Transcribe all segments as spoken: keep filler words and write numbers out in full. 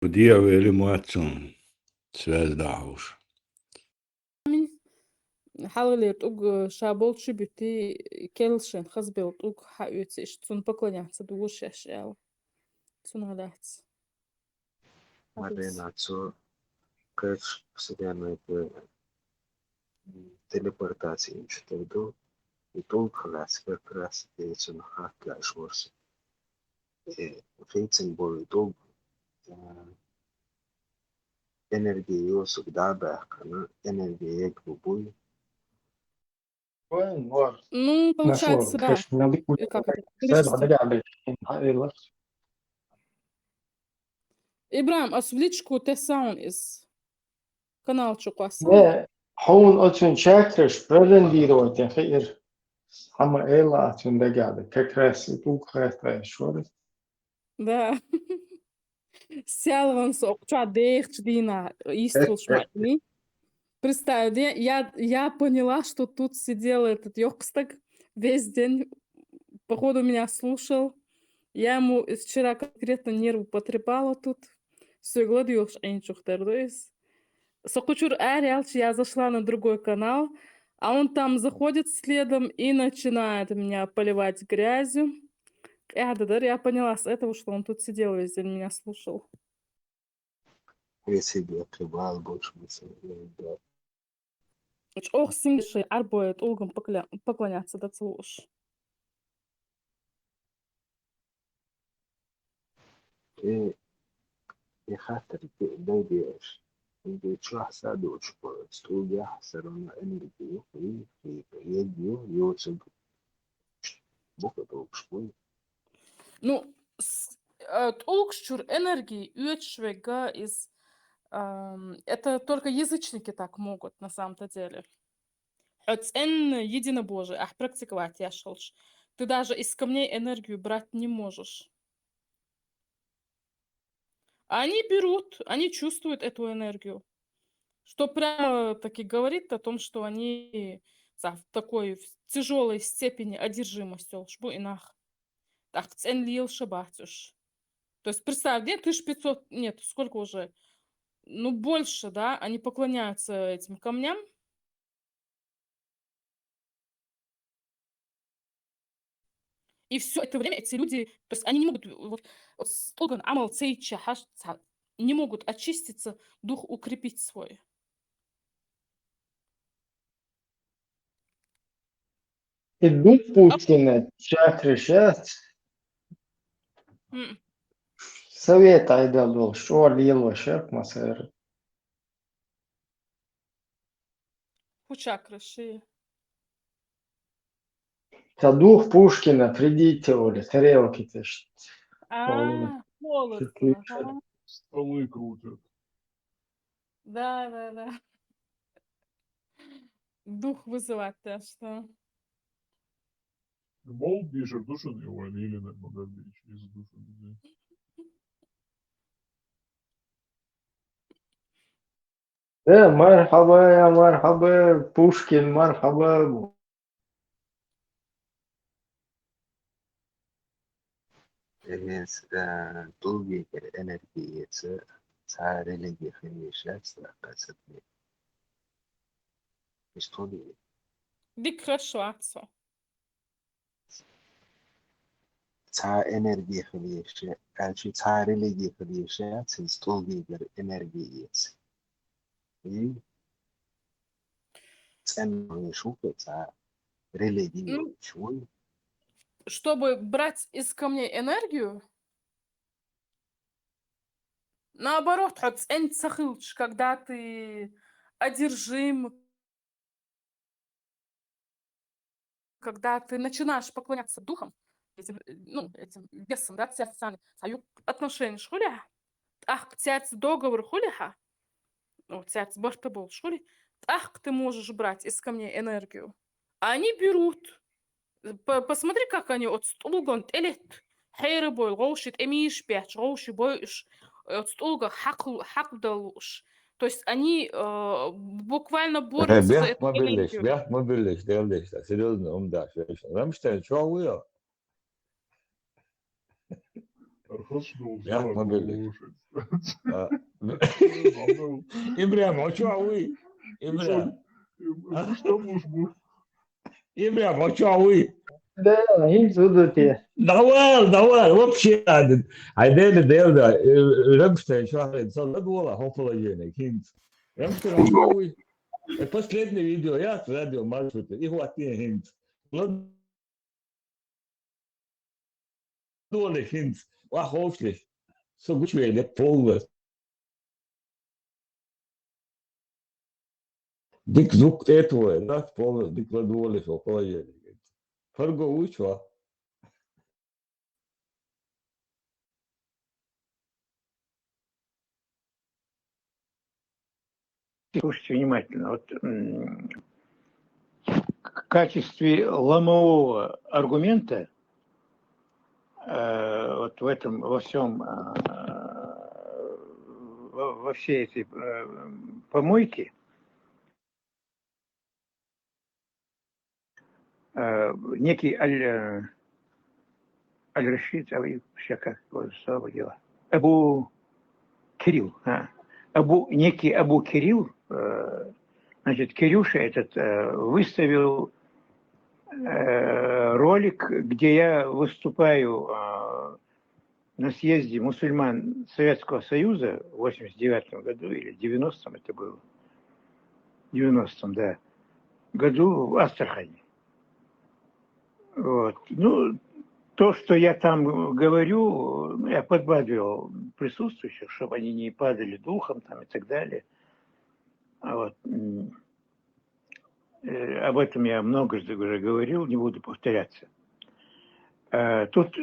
Дехьа вели ма вац цунна, связь дахьаш. Хьалхалера тӀулг ша болчу битий, керла шен хазбелла тӀулг хьаоьцу, иштта цунна поклоняться ду шаьш аьлла. Цунах дац. Марина, цо кхечу вселенной тӀе телепортация йинчу тера ду, и тӀулг хилац, как раз и цунах хатта лаьаш вара со. Э, хийцина болу и тӀулг, э, энерги йосуг дӀа а баьккхина, энерги егабу буй. Ну, получается, да. Э, как это? Перестать. Ибрам, ас в личку тесаун из канал чу кхоссал. Не, хьуна оцун чакраш пролонгировать хиира. Хьама эла оцун дагада. Как раз и ту хатта шура. Да. Сел ван со, ча дехча дина, истлуш ма ини. Представь, я, я, я поняла, что тут сидел этот йоккхастаг весь день. Походу, меня слушал. Я ему вчера конкретно нервы потрепала тут. Всё, гладиёш, эн чух тер, то есть. Со кхучур аьрру яьлча, я зашла на другой канал, а он там заходит следом и начинает меня поливать грязью. Къаьхьа дар, я поняла с этого, что он тут сидел весь день, меня слушал. Если бы я прибавил больше бы своего, да. ЧӀогӀа сингаш шайн Ӏарбой тӀулган покля-, поклоняться дац лууш. Э, и хаттар де-, дай де аша. Дай де чохь са а доцуш, стул яхь, всё равно энергия ю, и, и, и, ю, ю, цуьнга буху долуш буй. Ну, с-, э, тӀулгаш чуьра энерги оьцуш верг из, ам, это только язычники так могут, на самом-то деле. Хьо цӀенна единобожие ахь практиковать еш хилча, ты даже из камней энергию брать не можешь. А они берут, они чувствуют эту энергию. Что прямо-таки говорит о том, что они са-, в такой, в тяжёлой степени одержимости, олуш бу и нах. ТӀаккха цӀена лелаш бац уьш. То есть, представь, где тысяча пятьсот, нет, сколько уже? Ну, больше, да, они поклоняются этим камням. И всё это время эти люди, то есть они не могут, вот, вот с-, тӀулган Ӏамал ца йича хьаш-, ца-, не могут очиститься, дух укрепить свой. И дух Пушкина чакры сейчас. М. Совет айдал дол, что лило шеф масэр. ХӀун чакраш ши? Та дух Пушкина, придите, Оля, тарелки тешить. А, Оля. Молодцы, ага. Столы крутят. Да, да, да. Дух вызывать, так что. Болт дешар ду шуна и вай лелина ма-дарра дийша, иза ду шуна иза. Э, мархьаба, я мархьаба, Пушкин, мархьаба. Эс, э, тӀулгегара энергия эца, цхьа религия хила йиш яц, тӀаккха ца де. Иштта хила йиш. Дика, хорошо, Ацо. Цхьа энергия хила йиш я, аьлча цхьа религия хила йиш яц, иза тӀулгегара энергия эца. И цӀена йиш ву-кх цхьа религия. Ну, йолуш вуй. Чтобы брать из камней энергию, наоборот, хьо цӀена ца хилча, когда ты одержим, когда ты начинаешь поклоняться духам, этим, э, ну, этим бесам, да, церцани, цхьа юкъ отношенеш хуьлехь, тӀаккха церца договор хуьлехьа, ну, церца барта болуш хуьлий, тӀаккха ты можешь брать из камней энергию. А они берут. По-, посмотри, как они оцу тӀулган тӀелетта, хьера бойла, гӀовши тӀе мийша бетташ, гӀовши бойуш, оцу тӀулгах хьакхал-, хьакхадала лууш. То есть они, э, буквально борются за эту энергию. Бехк ма биллеш, бехк ма биллеш, Дела деш, серьёзно, ум даш, вешан. Рамштайн, чё вы? Проснулся. Я могу. А. Ибрям, а чё, а вы? Ибрям. Что будешь? Ибрям, а чё, а вы? Да, хинц удути. Давай, давай, вообще, а, а дели, дели, да, э, Рамштайн, чё, а, инсан, да, дуала, хопала, ена, хинц. Рамштайн, а чё, а вы? Э, последнее видео, я радио, может быть, и хватит, хинц. Ладно. Дуале хинц, ва хошлиш. Со гучвеле полностью. Дик звук этого, да, полностью дик ладуале со положение. Фарго учва. Слушайте внимательно. Вот, м, в качестве ломового аргумента, э, вот в этом, во всем, э, во, во всей этой, э, помойке, э, некий Аль-, э, Аль-Рашид, а вы всё как его слава дела. Абу Кирилл, а. Абу, некий Абу Кирилл, э, значит, Кирюша этот, э, выставил, э, ролик, где я выступаю, э, на съезде мусульман Советского Союза в восемьдесят девятом году или девяностом это было, девяностом, да, году в Астрахани. Вот. Ну, то, что я там говорю, я подбадривал присутствующих, чтобы они не падали духом там и так далее. А вот, м, э, об этом я многожды уже говорил, не буду повторяться. Э, тут,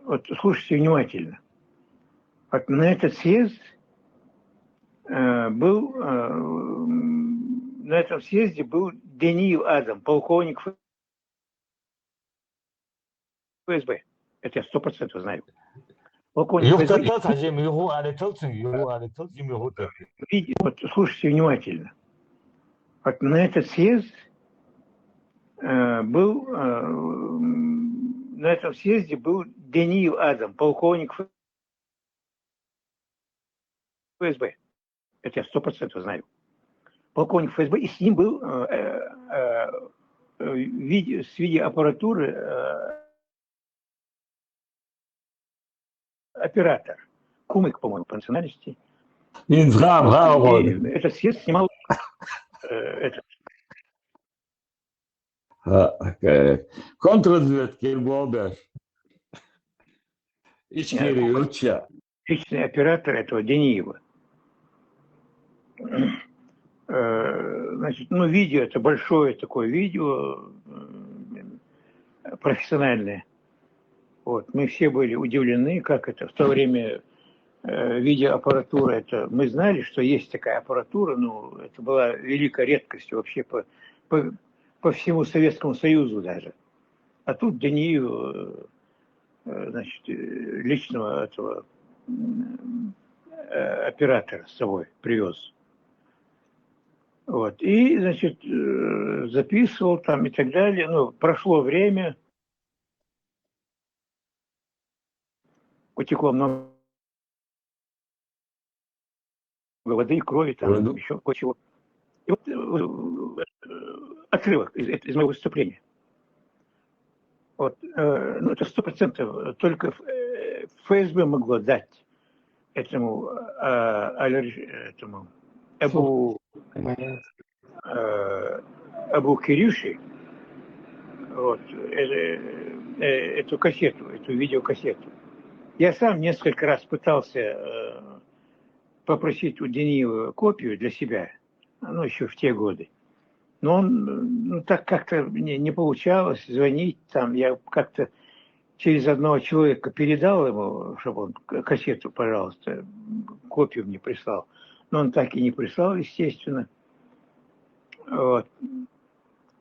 вот слушайте внимательно. Вот на этот съезд, э, был, э, м, на этом съезде был Дениев Адам, полковник ФСБ. Это я сто процентов знаю. Полковник ФСБ. Юхтатал сажим, юху алитал цин, юху алитал цин, юху тал. Видите, вот слушайте внимательно. Вот на этот съезд, э, был, э, м, на этом съезде был Дениев Адам, полковник ФСБ. Это я сто процентов знаю. Полковник ФСБ, и с ним был, э, э, э, виде-, с видеоаппаратуры, э, оператор. Кумык, по-моему, по национальности. Инзгам, га, И вот. Этот съезд снимал, э, этот. А, э, контрразведка, Иргуалдаш. Ичкери, Э, Уча. Личный оператор этого Дениева. Э, значит, ну, видео, это большое такое видео, э, профессиональное. Вот, мы все были удивлены, как это. В то время, э, видеоаппаратура, это, мы знали, что есть такая аппаратура, но это была великая редкость вообще по, по, по всему Советскому Союзу даже. А тут Дениев, э, э, значит, э, личного этого, м, э, оператора с собой привез. Вот. И, значит, э, записывал там и так далее. Ну, прошло время, утекло много воды, крови, там, ну, ещё кое-чего. И вот, э, э, отрывок из, из моего выступления. Вот, э, ну, это сто процентов только Ф-, э, ФСБ могло дать этому, э, Аль-, этому Абу, э, Абу Кирюше, вот, э, э, эту кассету, эту видеокассету. Я сам несколько раз пытался, э, попросить у Дениева копию для себя, ну, ещё в те годы. Но он, ну, так как-то не, не получалось звонить, там, я как-то через одного человека передал ему, чтобы он к-, кассету, пожалуйста, копию мне прислал. Но он так и не прислал, естественно. Вот.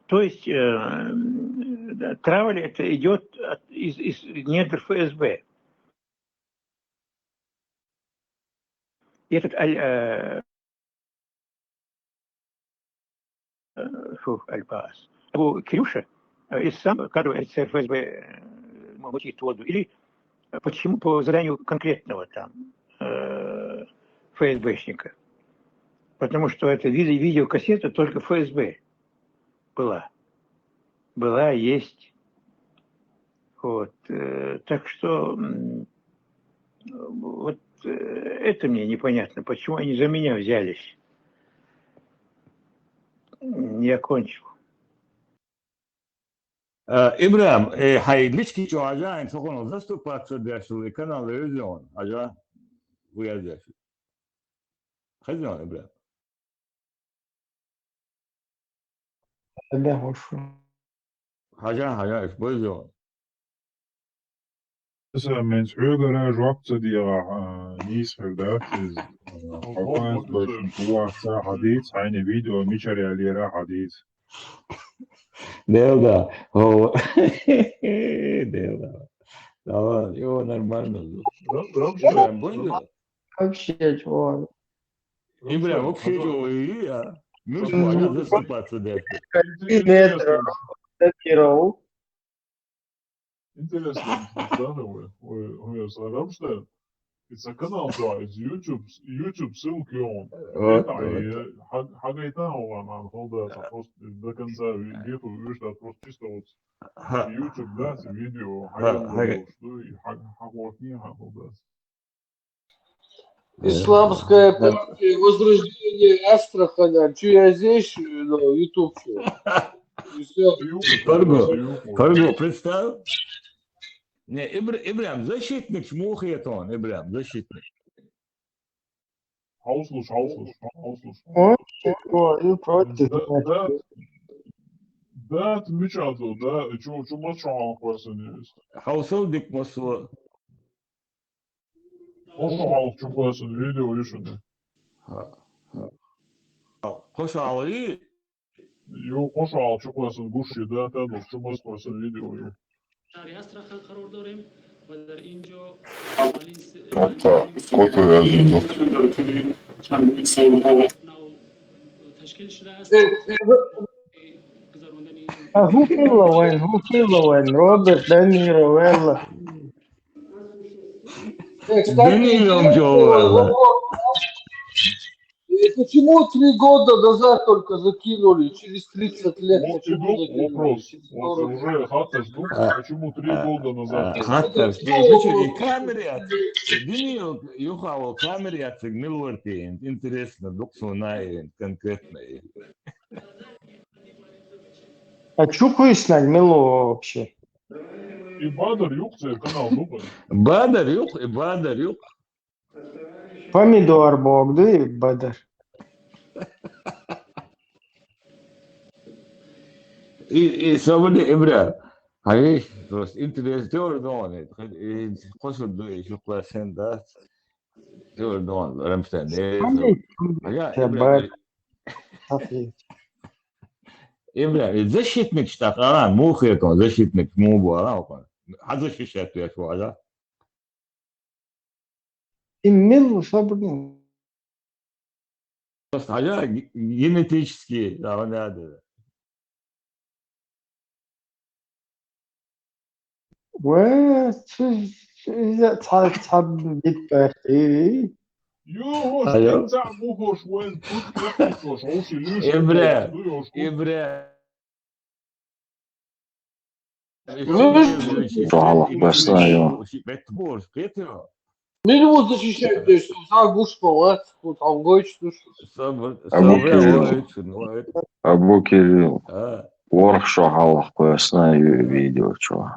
То есть, э, травля это идёт от, из, из недр ФСБ. И этот Аль-, э, э, фу, Аль-Паас. Абу Кирюша, э, из сам кадровый офицер ФСБ, э, могучий Туоду, или Почему по воззрению конкретного там э, ФСБшника? Потому что это виде- видеокассета только ФСБ была. Была, есть. Вот. Э, так что м, вот э, это мне непонятно, почему они за меня взялись. Не окончил. Э, Ибрам, э, хай лички чё, ажа, ин сокон заступаться дяшли, канал резон, ажа, уяздяшли. Хазон, Ибрам. Да, хорошо. Хажа, хажа, использовал. Mesela, men sürgüne joqsa diye, e, nice verdad, siz, e, Hokkans başın kuvarsa hadis, aynı video, miçer yerlere hadis. Делда. О, Делда. Давай, его нормально. Ram- Ramşi, Ибрам, понял? Вообще, чувак. Ибрам, вообще чё, и я. Ну что, надо заступаться, да. Три метра. Копировал. Интересно, да, вы, вы, вы, Рамштайн? Это канал, да, из YouTube, YouTube ссылки он. Вот, Это вот. И хагайта он, он холдается просто до конца, где-то, видишь, да, просто чисто вот Ха, YouTube, да, это видео, Ха, а ха. я что и хагайта, холдается. Исламская партия Возрождение Астрахань, а чё я здесь, на YouTube? И всё. Парго, Парго, представь. Не, Ибр- Ибрам, защитник, мухетон, Ибрам, защитник. Hauslus, hauslus, hauslus. О, о, и против. Да, да, да, ты мечтал, да, и чё, чё мочал, просто не есть. Хаусал дик масло. Hoş al, çok olsun, video yüzünde. Хош алгы. Yok, hoş al, çok olsun, Guş, да, да, да, çok olsun, video yok. شهر استرخان قرار داریم و در اینجا Hatta foto yazdım. تشکیل شده است. گذراندن این А, Гуфиловен, Гуфиловен, Роберт Де Ниро, Велла. Э, кстати, Даниил интересный Джоуэлла. вопрос. Э, Почему три года назад только закинули, через тридцать лет? Вот Почему идут закинули? вопрос. Через Вот сорок уже хаташ, ну, А, почему три года назад? А, Хаттер, слушай, и камеры отсек. Даниил, Юхао, камеры отсек, Милуэрти, интересно, доксуна конкретно. А чё куиснаг мило вообще? И Бадар юксе канал, ну, Бадар юк, и Бадар юк. Помидор богды, Бадар. И, и собыли Ибра. Ай, просто интересно, ты уже дома, нет? И косо дуй, ещё классен, да? Ты уже дома, Рамштайн, да? Ага, Я Ибра, бать. Окей. Ибра, и защитник штат, а, мухетон, защитник, мубу, а, окон. А защищать я шо, да? И мил собыли. Просто, а я ге- генетически, да, он надо. Уэ, цу- цу- цхьэ- цхьэ бит бэрти. Юхош, Алло. Инца Мухош, Уэн, тут Мухош, Оуши, Люш, Ибра, Дуй, Ош, Ибра. Ну, Жаалах басна, ё. Бет борш, кетио. Мин его защищать, то есть, за Гуш палат, вот, Алгойч, слушай. Сабр, А вот сабр, Кирилл. ой, чё, ну, это, Абу Кирилл, а, ворх шо жаалах басна, ё, видео, чё.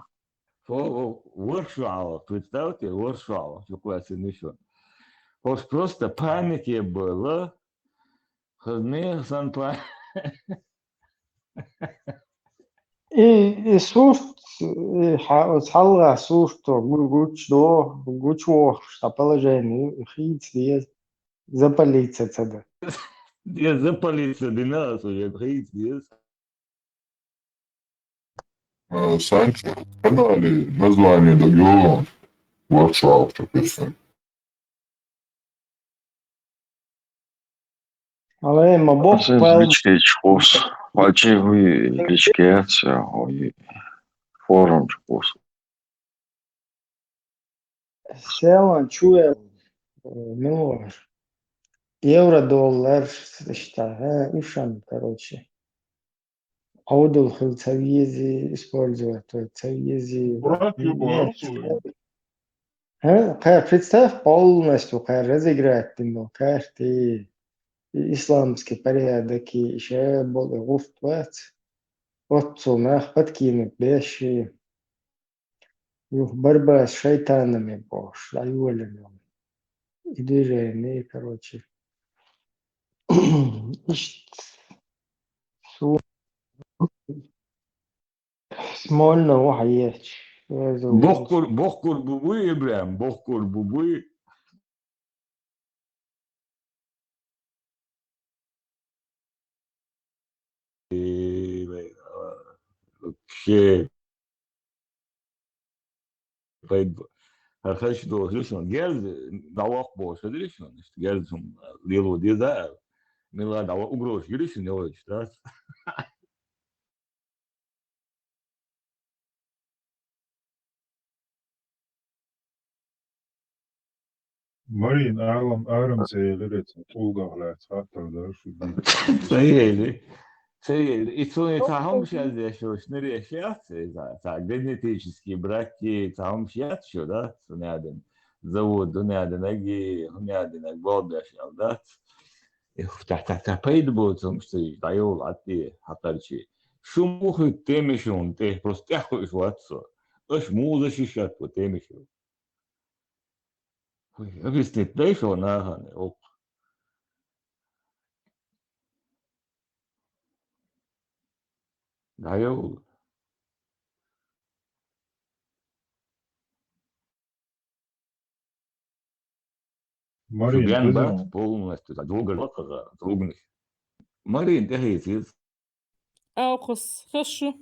фо- фо- ворх шо жаалах, представьте, ворх шо жаалах, чё классе ничего. Просто, просто памяти было, хозне сан пла- И, и сурт, и ха- цхьалгъа сурт, гу- гуч до, гуч вохш, та положение, хиц диез, за полиция цада. Я за полицию, двенадцать уже, хиц, диез. Э, Санчо, канале название да, ё, ворх шо жаалах, чё песен. Алай, ма бок Сен пал. Личке чхос, вачи хуй личке ца, хуй форум чхос. Селан чу вел, э, милвар. Евро-доллар, иштта, э, ушан, короче. Ӏовдал хила ца вези, использовать вай ца вези. Брат, ю, нет, барсу. Э, кхе, представь, полностью кхе разыграть дин бу карти. И исламский порядок, и ше бол и гуфт вац. Оццул нах подкинуть беши. Юх борьба с шайтанами бош, дӀайолина. И движение, короче. Ишт. Су. Смольно вахьа ехч. Бохкур, бохкур бу буй, Ибрахим, бохкур бу буй. Э, вообще, пайд-, хӀара хезаш долуш ду шуна. Герз дӀаваккха бохуш хезира шуна. Герз хӀума лело деза аьлла. Мила дӀаваккха угрозаш гира шуна, йовлаш, да? Марин, арам, арам ца елира, цун тӀулгах лаьцна хаттар дара шу. Ца ели, ца ели. И цуьнан цхьа хӀума шаьш деш йолуш нереш яц, иза, цхьа генетический бракки цхьа хӀума яц шу, да? Цуьнан адина завод, дуьнен адинаг, хӀума адинаг болх беш аьлла дац. Эх, тӀе, тӀе, тӀе пайда боцу хӀумаш ца йиш, дӀайовла Ӏад тӀе, хьакхарчий. Шу муха хӀуьтту темишунна тӀе, просто тӀехь кхуьуш вац со. Аша муза шиш шатто темишо. Объяснить дай шо нахана, оккха. ДӀайовла. Марин, шу бен бац, полностью, ца догар лакхара, другнаш. Марин тӀехийца иза. Алкхус, хешу.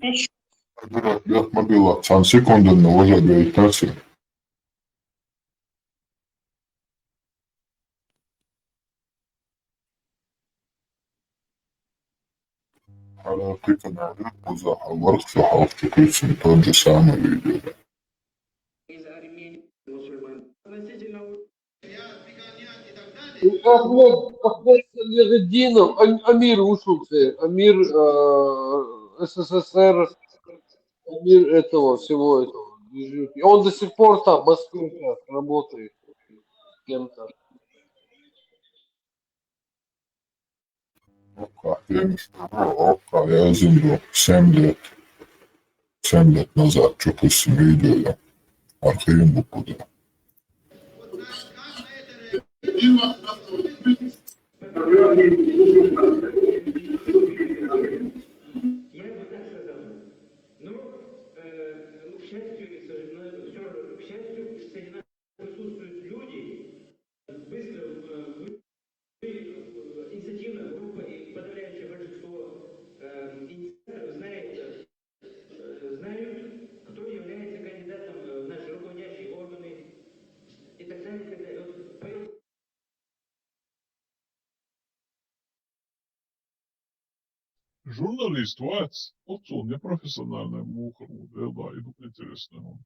Бират, бират, мобила, цхьана секунда, но уже говорит, так. Хьала кхин ца наьлла, кхузахь хьал варх шу хьалха чу кхуьссина тот же самый видео. Ахмед, Ахмед Салихиддинов, Ам-, Амир ву шуна церан, Амир, э, СССР, Амир этого, всего этого движухи. И он до сих пор там, в Москве сейчас работает кем-то. Окко, я не знаю, окко, я один был семь лет. Семь лет назад, что пусть видео я. Архивим буквально. Ну, э, к счастью, к сожалению, всё, к счастью, среди нас присутствуют люди, быстро, э, инициативная группа и подавляющее большинство, э, инициаторов знает, э, знают, кто является кандидатом, э, в наши руководящие органы и так далее, и так далее. Вот поэтому Журналист вац, оццул непрофессиональный мухар ву, Дела, и ду интересный ву.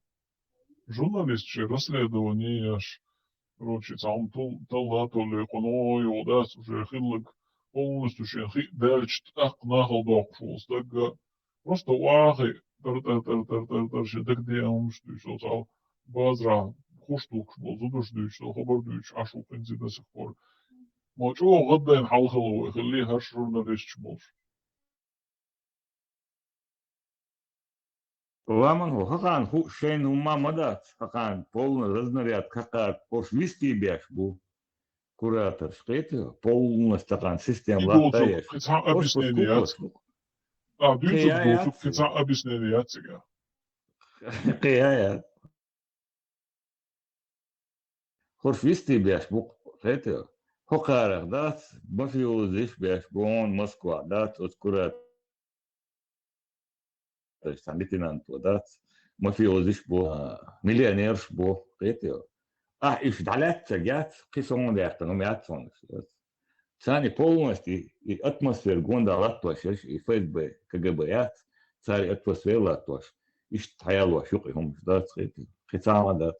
Журналист шен расследование еш, короче, цхьа хӀума тул-, талла толле, кхуьно йогӀу дац уже хилларг, полностью шен хи даьлча тӀаккха нахала доккхуш волу стагга, просто вахи, тар-тар-тар-тар-тар-тар, шен дагадеана хӀумаш дуьйцу, цхьа базарахь хӀуш духкуш болу зударш дуьйцу, хабар дуьйцуш Ӏаш ву хӀинца до сих пор. Ма чӀогӀа гӀаддайна хьал хила вай, хилли хӀорш журналисташ болуш. Ламан хӀу хӀокхарна хууш шайна хӀумма ма дац, хӀокхарна полный разнарядка хьакхарна, хӀорш вистий беш бу. Кураторш кхетий, полный стакан система латтаеш. Кхин цхьа объяснение яц. А, дуьйцург дуьйцург, кхин цхьа объяснение яц цига. Кхин яц. ХӀорш вистий беш бу, кхетий? ХӀокхарах дац, мафиозиш беш бу, Москвахь дац, оцу кура-, цхьа лейтенанто дац, мафиозиш бу, а, миллионерш бу, кхетий? Ахь уьш дӀалаьццарг яц, кхин сон даьккхина хӀума яц хьуна уьш. Царна полностью и, и атмосфера гонда латтош ерш, и ФСБ, КГБ яц, цара и атмосфера латтош, иштта хьаялош юкъа и хӀумаш дац, кхетий? Кхин цхьа а ма дац.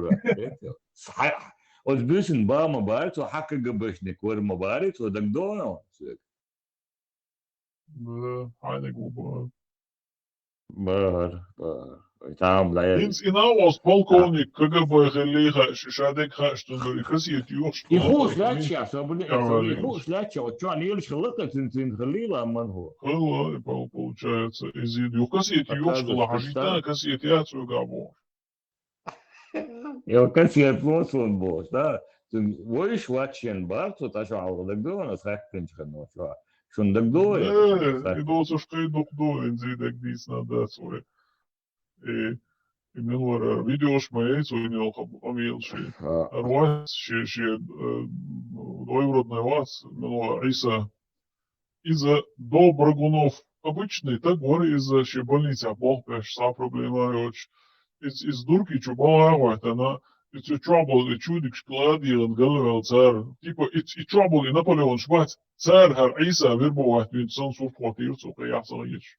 гура. Схьа-, оцу буьйсанна бан ма баьра цо, хьа КГБ-шник вар ма баьра цо, дагадогӀу хьуна соьга? Да, хьайниг ву бан. Бара, бара. Ой, там, да, я ХӀинца и нах оцу полковник КГБ хиллий хаьа, шу ша дерг хаьа, шу цуьнан и кассета йохуш. И хууш лаьтташ, я, со, блин, я, со, и хууш лаьтташ, вот чё, они лишь хилла, цин, цин хиллий ла, ман ху. Хилла, и пол-, получается, изид. Ю кассета йохуш, оказывается, хила хьажийтина, представь, кассета яц вегахь бохуш. Йо, кассета ло суна бохуш, да? Цуьнан вуьйш вац шен бар, цо тӀе шо хьалха дагадогӀу, аса хаьттинчу хенахь, шуна дагадогӀу, я? Э, и доцуш кхин дукха ду, инзий дерг дийцина дац вай. И, и мила вара, видеош ма яй, цо йина йолу къамелаш. Ха. Ара вац, шен, шен, э, двоюродный вац, мила вара, Ӏийса. Иза до Брагунов обычный стаг вара, иза шен больницехь болх беш, цхьа проблема а йоцуш. Иза, иза дуркий чу балха а гӀоьттина, иза чохь болу и чудикаш кладаелла галваьлла цара. Типа, и, и чохь болу и Наполеонаш бац, цара хӀара Ӏийса вирбовать винчу санна сурт хӀоттийра цо, кхин яхь ца хилча.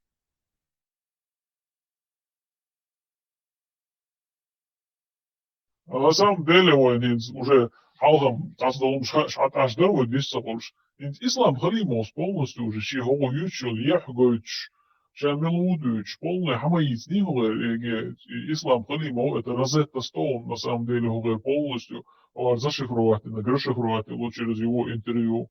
А на самом деле вайн хӀинца уже хьалхам цхьацца долуш хаа, ша тӀаш дара вай дис ца хуьлуш. ХӀинца Ислам Халимовс полностью уже шен хӀокху юьйцуш йолу ехь гойтуш, ша мила ву дуьйцуш, полный хьан ма йийцинехула, эге, Ислам Халимов, это Розетта Стоун, на самом деле, хӀокхеран полностью, хӀара зашифровать дина, грошифровать дина, через его интервью.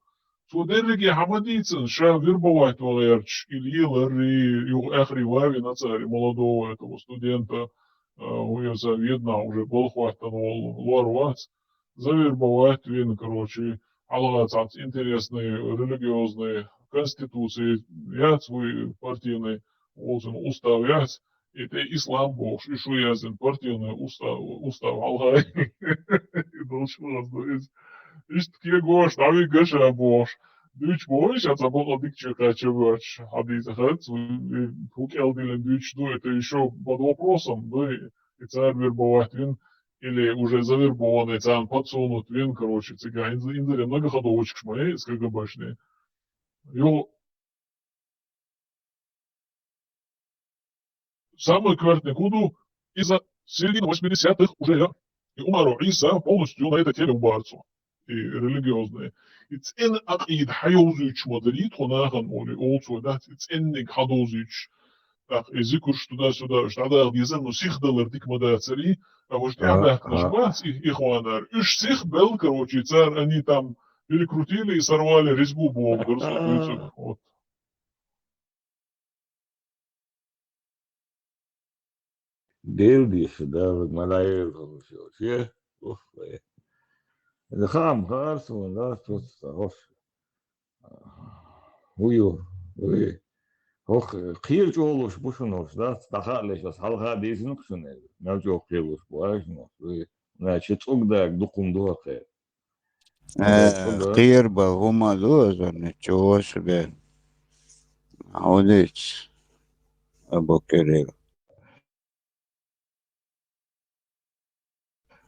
Цо дерриге хьан ма дийцина, ша вербовать ван гӀерташ, и леларий, юха эхарий ван вина цара, и молодого этого студента, а, хӀун ю цара, Вьетнам уже балха хӀоттана волу, лор вац, завербовать вина, короче, хьалха цхьацца интересный, религиозный, конституция яц вуй партийный, оцун устав яц, и тӀе ислам бохуш, и шу яздина партийный устав, устав хьалха. И долуш вазду иза. Иштта кегош, дӀавигга ша бохуш. Дуьйцуш бохуш, ша цхьа бакъа дика чекхача воьрташ, хьадийца хаза, хӀун кӀел диллина дуьйцуш ду, это ещё под вопросом, ду, и цара вербовать вина, или уже завербованный, царна подсунуть вина, короче, цигахь инза-, инзаре много ходовочкаш ма яй, из КГБшный. Йо, самый коьртаниг хӀун ду, иза середина восьмидесятых уже я. И Умаров Ӏийса полностью на этой теме ву бара цо. И религиозные. И цӀена акъида хьан йовзуьйтуш ма дарий тхо нахана олий, олу цо дац, и цӀенниг хьан довзуьйтуш. ТӀаккха и зикрш туда-сюда, уьш дӀадаха дезара, ну, сихдалар дика ма дацарий, а уьш тӀаьхьа даьккхинарш бац и, ихванар. Уьш сихбелла, короче, цара они там перекрутили и сорвали резьбу боху, дара со дуьйцург. Вот. Дел дийша, да, вот ма дӀаелла хӀумаш йолуш, е? Ух, вай. Хаам хаар суна, да, тус, хӀош. ХӀу ю, вай. ХӀох, кхера чӀогӀа луш бу шуна хӀорш, да? ДӀахаалеш аса хьалха дийцина-кх шуна, мел чӀогӀа кхера луш бу, ай, шуна хӀорш, вай. Значит, цӀуг даг дукха хӀума ду хьо кхера. Э, кхера бан хӀума ду аса, чӀогӀа шу бен. Хьо дийца, Абу Кирилл.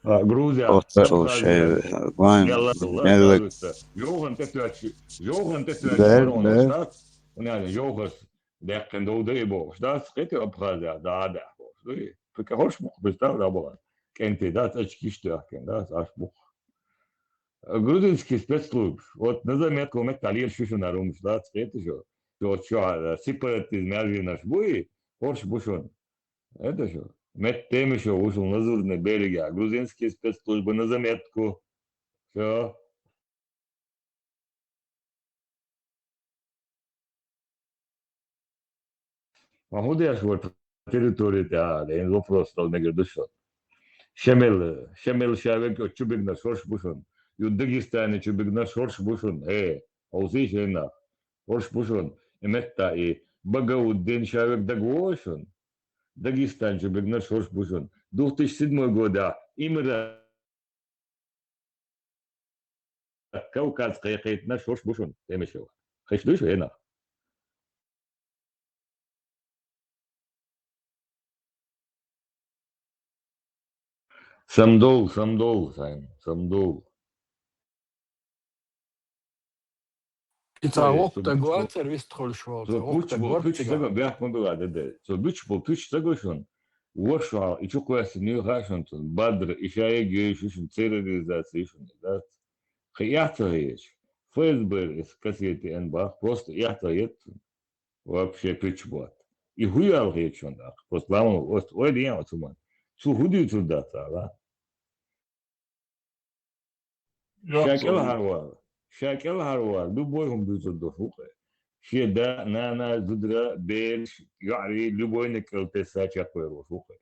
А, Грузия, оццо Абхазия, шай вайн, мелла, мелла. Йохан тӀе тоьтту, Йохан тӀе тоьтту, бер, барон бер. Штат, уняна Йохас даьккхина дов дай бохуш, да, кхетий Абхазия, да, да, бохуш. Дуй, кхин хӀорш бу-кх, представь, да, боху. КӀентий, да, цӀачкиш тоьхкина, да, аш бу-кх. Грузинский спецслужб. Вот на заметку, метта лелаш ю шуна хӀара хӀумаш, да, кхетий шу. Шу, вот шу, а, сепаратизм яжийнарш буй, хӀорш бу шуна. Это шу. Метта тема шу ву шуна Лазурный берега. Грузинские спецслужбы на заметку. Всё. Ма хӀун деш вара территори тӀехь, дан вопрос стал мегар ду шуна. Шемел, Шемел шавег чу бигнарш хӀорш бу шуна. Ю Дагестане чу бигнарш хӀорш бу шуна. Э, хьовсий шайнах. ХӀорш бу шуна. И метта и Багауддин шавег дагавогӀу шуна. Дагестан чу бигнарш хӀорш бу шуна. Две тысячи седьмой года имира Кавказ кхайкхийтинарш хӀорш бу шуна, тема шу. Хиш дуй шу хӀенах? Самдовла, самдовла, сайн, самдовла. И цхьа воккха даг вацар вистхуьлуш волу, цхьа воккха даг вацар. Пуч сага бехк ма била, деде. Цо буьтуш болу пуч сага шуна. Вошвал, и чу кхоьссина юьха шуна цунна. Бадра, и шайга йойуш ю шуна, терроризация ю шуна, дац? Кхин эхь ца хеташ. ФСБ-р эс кассета эн бах, просто эхь ца хета цунна. Вообще пуч бот. И хӀу ял хета шуна даккха? Просто ламан оцу ойла ян оцу ма. Цу хӀу дуьйцур дац ала? Ша кӀелхьарвала, ша кӀелхьарвала, любой хӀума дуьйцур ду хӀу кхе. Шен да, нана, зудра, бераш, йоӀарий, любойниг кӀелтесса чекхвер ву хӀу кхе.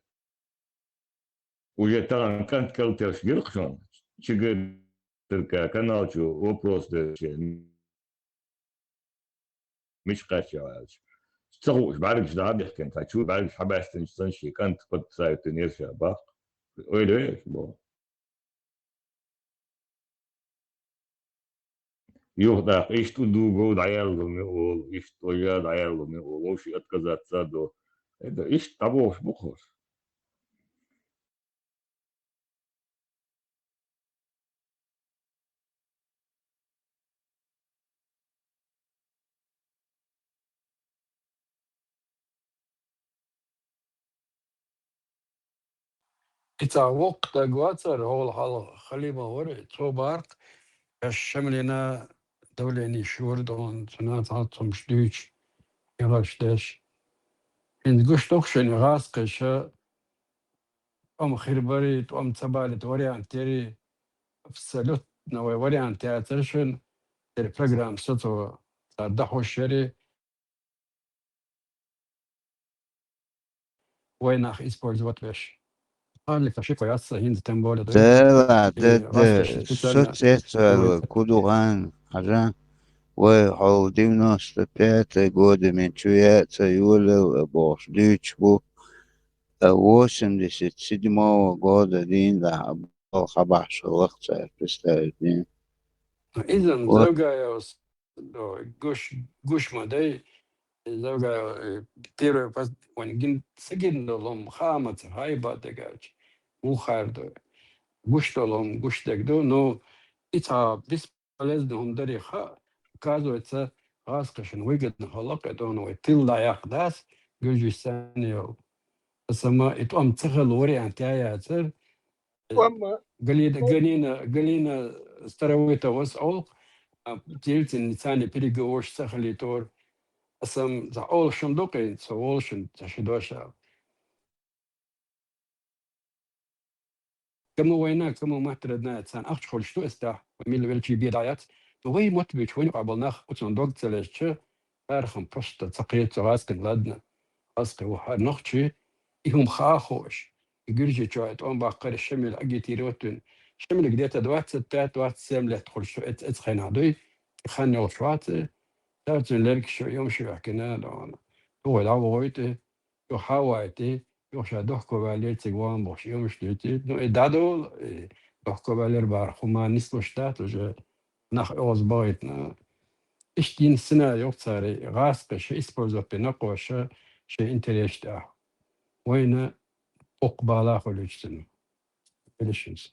Уже тахана кӀант кӀелтеш гира-кх шуна, чигара Турка канал чу вопрос дерча. Мича кхаьчча аьлча. Ца хууш бӀаьргаш дӀа а бихкина, цхьа чу бӀаьргаш хьабаьстинчу санна шен кӀант подписать йина ша баккха. Ойла веш бо. Юха тӀаккха иштта удугов дӀаяллалме олу, иштта ойла дӀаяллалме олу, вовший отказаться до. Это иштта дӀабохуш бу хӀорш. И цхьа воккха даг вацара, хьол хьалха Халимов вара, цо баккха, аш Шамлина давление шура дохун, цуьнан цхьацца хӀумаш дуьйцуш, яхаш деш. ХӀинца гуш ду-кх шуна гӀазкхаша, тӀом хир барий, тӀом ца балийта вариант ярий, абсолютно вай вариант яцара шуна, дера программа сацо цара дахуш ярий, вай нах использовать веш. Аллика ши кхо яц ца хӀинца тем более. Да, да, да, со цецваьлла, ку ду гӀан, хьажа, вай хьол девяносто пятый года мен чу яа ца йолал, бохуш дуьйцуш бу. А восемьдесят седьмого года дийна балха бахьаш хилла-кх цара, представить дийна. Иза-м Завгаевс, гуш, гуш ма дай, Завгаев, э, первый пос-, вайн гин, ца гина долу-м хаамаца, хьайба дегаьлча, вухар ду. Гуш долу-м гуш дерг ду, ну, и цхьа бис- полезно хӀума дарий хаьа, оказывается, гӀазкхашна выгодно хилла-кх, и тӀом вай тилла дӀаяккха дац, Гуьржийчоьнна йолу. Аса ма и тӀом ца хилла вариант я яцара. ТӀом ма- Галина, Галина, Галина Старовойтовас олу-кх, а, Ельцин царна переговорш ца хилийтора. Аса ма цхьа олуш хӀума ду-кх, со волушшехь ца ши дош ала. Кому война, кому мать родная, царна ахча хуьлуш ду эс тӀехь, вай милла велчий бен дӀаяц. Но вай мотт буьйцу, вайна къобал нах, оцунна дог ца лезча, царах-м просто ца кхета цу гӀазкхина, ладна, гӀазкхи ву хӀара нохчий, и хӀума хаа хууш. И Гуьржийчохь и тӀом баккхар Шамил агитировать вина. Шамилга где-то двадцать пять, двадцать семь лет хуьлуш ду эц-, эцу хенахь дуй, и хан йолуш вац и. Цара цуьнан лергаш шу, йомаш ю ваьккхина, дона. Ту вай дӀавохуьйту. Юха хьа а вайтий, юха ша дохко ваьллера цига ван бохуш, и хӀумаш дуьйций. Ну, и дӀадолу, и дохко ваьллера бахара хӀума нислуш дац, уже нах оьгӀаз бахийтина. Иштта йина сценарий ю-кх цара, и гӀазкхаша использовать бина накхоша шайн интересаш тӀехь. Вайна боккха бала хуьлуьйтуш цунна. Велишинца.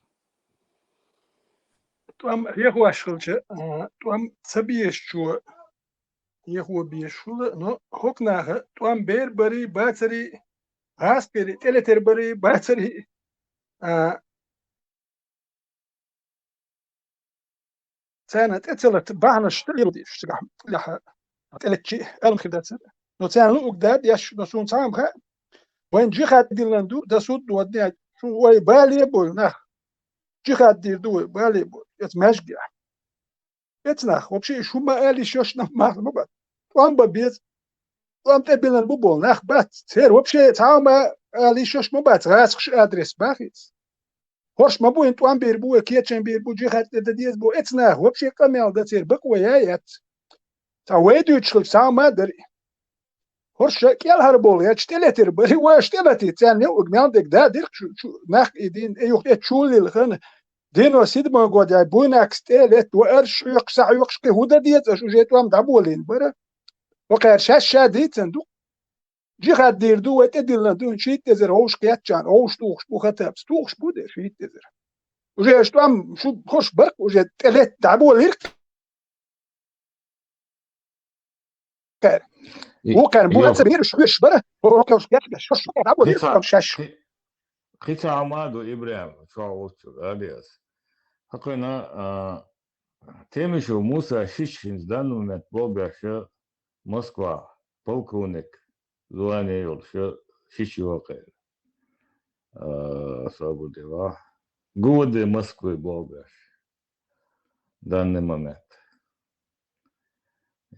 ТӀом яхош хилча, а, тӀом ца безачо яхо безаш хуьлу, но хӀокху наха тӀом бер барий, бацарий, гӀазкхий тӀелетар барий, бацарий, а, царна тӀе ца лата бахьанаш ца лело дезаш цигахь, лаьхьа тӀелетчий, аьлла хир дацара. Но царна луъург дада еш, но суна цхьа а ма хаьа, вайн джихад диллина ду, дан суд додинехь, шун вай бале а бой нах, джихад дийр ду вай, бале а бой, эца маьждигехь. Эца нах, вообще, шу ма ала йиш йолуш нах махна ма бац. ТӀом бан беза. ТӀом тӀе биллина бу болу нах бац. Церан вообще цхьа а ма ала йиш йолуш ма бац, гӀазкхаша адрес бахийца. ХӀорш ма бу, хӀин тӀом бийр бу, вай кечам бийр бу, джихад тӀе дан деза бу. Эца нах, вообще къамел дан церан бакъо яй яц. Цхьа вай дуьйцуш хилча, цхьа а ма дарий. ХӀорш кӀелхьара болу, я чу тӀелетира бари, вай аша тӀелатийта, царна юкъ мел дерг да дира шу, шу, нах и дин, и юху тӀе чуллил хана, девяносто седьмой годехь буйнакс тӀе летта, вай арш хьоькхуш, схьахьоькхуш, кхин хӀун дан деза аша, уже тӀом дӀаболийна бара. Вакхара шаьш ша дийцина ду. Джихад дийр ду, вай тӀедиллан ду, шийтта эзар гӀовш кхетчан, гӀовш тухуш бу хатабс, тухуш бу де шийтта эзар. Уже аш тӀом шу хош барх, уже тӀелет дӀаболирх. Кхер. И, Вукхар йо. Була ца бир шуш бара, хош кхетч, шуш бара, дӀаболирх, Кхица, там шаш. Кхи-, кхица Амаду Ибрахим, чуа вуцу, Алиас. Хакхина, а, Темишев Муса шиш хинц данный момент болбяша Москва, полковник, звание йолуш, шиш йокъе. А, свободева. Гу воде Москвы болбяш. Данный момент.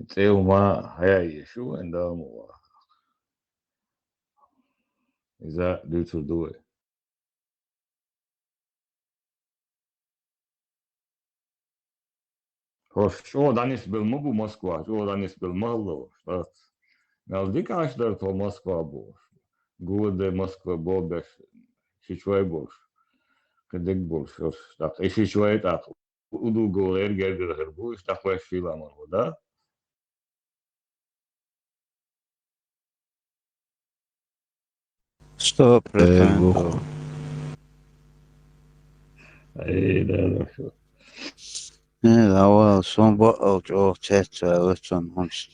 ЦӀе ма хьаяйе шу вайн далма ва. Иза дуьйцур ду вай. ХӀорш чӀогӀа дӀанисбелла ма бу Москва, чӀогӀа дӀанисбелла ма хилла хӀорш, дац. Мел дика Ӏаш дара тхо Москва бохуш. Гу воде Москва бобеш, шичвай болуш. Кхидиг болуш хӀорш. ТӀаккха и шичвай тӀаккха удугов эрга-эргара хир бу, уьш тӀаккха ваьш фийла ма хӀу, да? Сто процентов. Ай, да, да, всё. Не, давай, сон баал чӀогӀа цецваьлла цун хӀунц.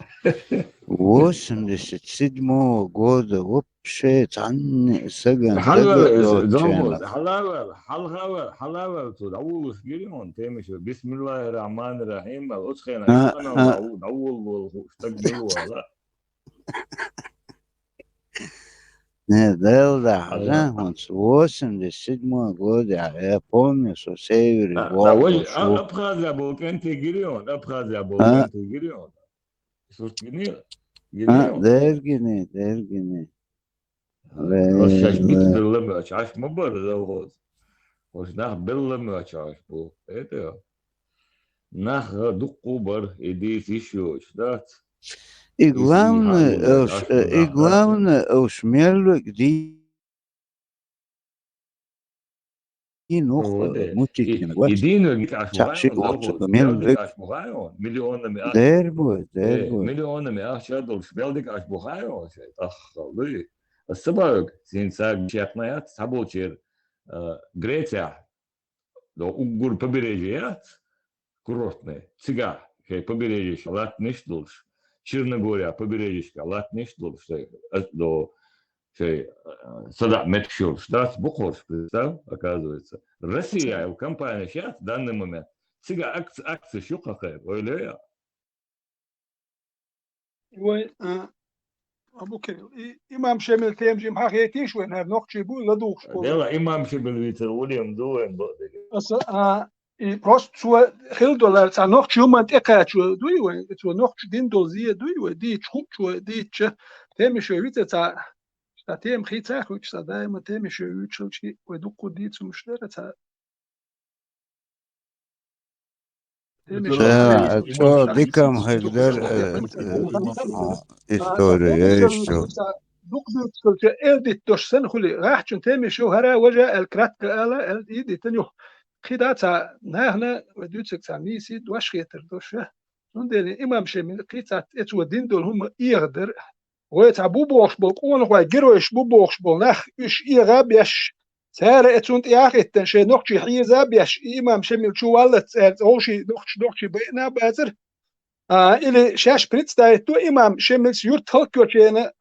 Восемьдесят седьмого года вообще цхьанне сагана Хьалавел, дага доцучу зомбо, хенахь. Хьалавел, хьалхавел, хьалавел, цо дӀавуллуш гири хьуна, Темишев. Бисмиллахир-рахманир-рахим, аьлла, оцу хенахь А, шкъана а. дӀаву-, дӀавуллу волу стаг мила вала. Не, Дела да, Алло. Хьажа хӀунца восемьдесят седьмой год, я, я помню, со севере А, да, вой, а, Абхазия болу кӀентий гири хьуна, Абхазия болу А? кӀентий гири хьуна. Сурт гини, гини А, хьуна. Дергини, дергини. Ош шаьш бит белла моьчу, Ӏаш ма бара завхоз. Ош нах белла моьчу Ӏаш бу. Это нах дуккху бар, и дийца йиш йоцуш дац. И Иза главное, хьан уш, аш э, и нах главное, уш меллиг ди-, и нух, Вот, э, э, мутикин и, вот. И дийна гикаш Ча-, ши бухайон, оцу завхоз, меллиг. Меллиг аш бухайон, миллионами аш. Дер бу, дер Э, бу. Миллионами ахча долуш, меллиг аш бухайон, шай, таххалуй. Аса бавиг, син саг чекхна яц, саболчер, э, Греция, до уггур побережье яц, курортный, цига, шей побережье латниш долуш, Черногория побережье латниш долуш, шей, э, до, шей, э, сада меткшур, штат бухорш, представь, оказывается. Россия, компания сейчас, в данный момент, цига акци-, акци шу хакхайр, ойлея. Вай, а, Абу Кирилл, и имам Шемил темжим хьахетийш вайн, хӀара нохчий бу, ладугӀуш бу. Дела имам Шемил вицар улем ду вайн бо дега. Аса, а, и просто цо хила долар, цхьа нохчий хӀуман тӀекхачо дуй вай, цо нохчий дин долу зе дуй вай, дийча хуучо, дийча, Темишев вицар цхьа, цхьа тема хийца хуьйцу, цхьа даима Темишев вуьйцу хилчи, вай дуккху дийцумаш дара, цхьа Ша, чо дикам хӀегдар, э, э, история, я ещё. Дукха дуьйцурча эл диттош сан хуьли, гӀахчун Темишев хӀара важа аьлла кратко ала, аьлла, и диттан юха. Кхида ца нахана, вай дуьйцург ца мийси, дош хетар дош, я. Цундела имам Шемил кхийцац, эцо дин долу хӀума эгӀадар. Вай цхьа бу бохуш болу къонахой, геройш бу бохуш болу нах, уьш эгӀа а беш, цара э цунна тӀехьахӀиттина шайн нохчий хьийза а беш, и имам Шемил чу валлалц цара вовший нохчий, нохчий байина а бацара. А, или шаьш представить до имам Шемилс юрт хӀаллакйочена,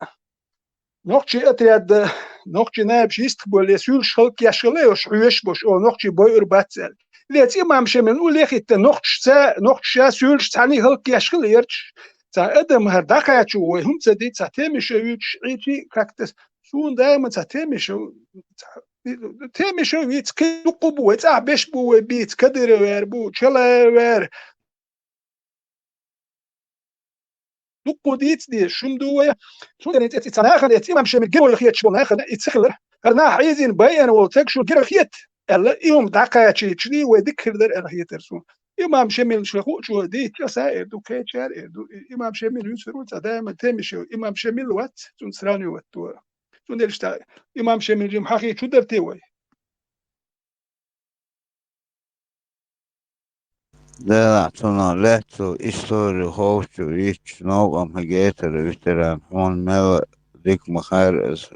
нохчий отряд, нохчий наибаш йистхболле, суьйлуш хӀаллакъеш хила йош, хьоьжуш бош, о, нохчий бойур бац аьлла. Или эца имам Шемил уллехӀиттина нохчаша, нохчаша суьйлуш цхьаьний хӀаллакъеш хила ярчаш. Цхьа адам хӀара дӀакхачо вай хӀума ца дий, цхьа Темишев вуьйцуш Ӏийчи, как-то суна даима цхьа Темишев, цхьа Темишев вийца кхин дуккху бу вай, цӀахь беш бу вай бийца, Кадыров вер бу, Чалаев вер. Дуккху дийца дезаш хӀума ду вай. Цундела эца цхьа нахана, эца имам Шемил герой хеташ болу нахана и ца хилар. ХӀара нах хьийзийна байина волу цаг шу герой хета аьлла, и хӀума дӀакхачийча дий вай дика хир дара аьлла хетара суна. Имам Шемил ша хуучо дийцча, аса эр ду, кхечара эр ду. И имам Шемил юьсур ву цхьа даима Темишев, имам Шемил вац, цунна сравнивать до. Цундела иштта имам Шемил жима хьахийча хӀу дара те вай? Дела, цунах лаьцна истори ховчу йитчу новкъа ма гетара ветеран, хьуна мел дика ма хаьра ас.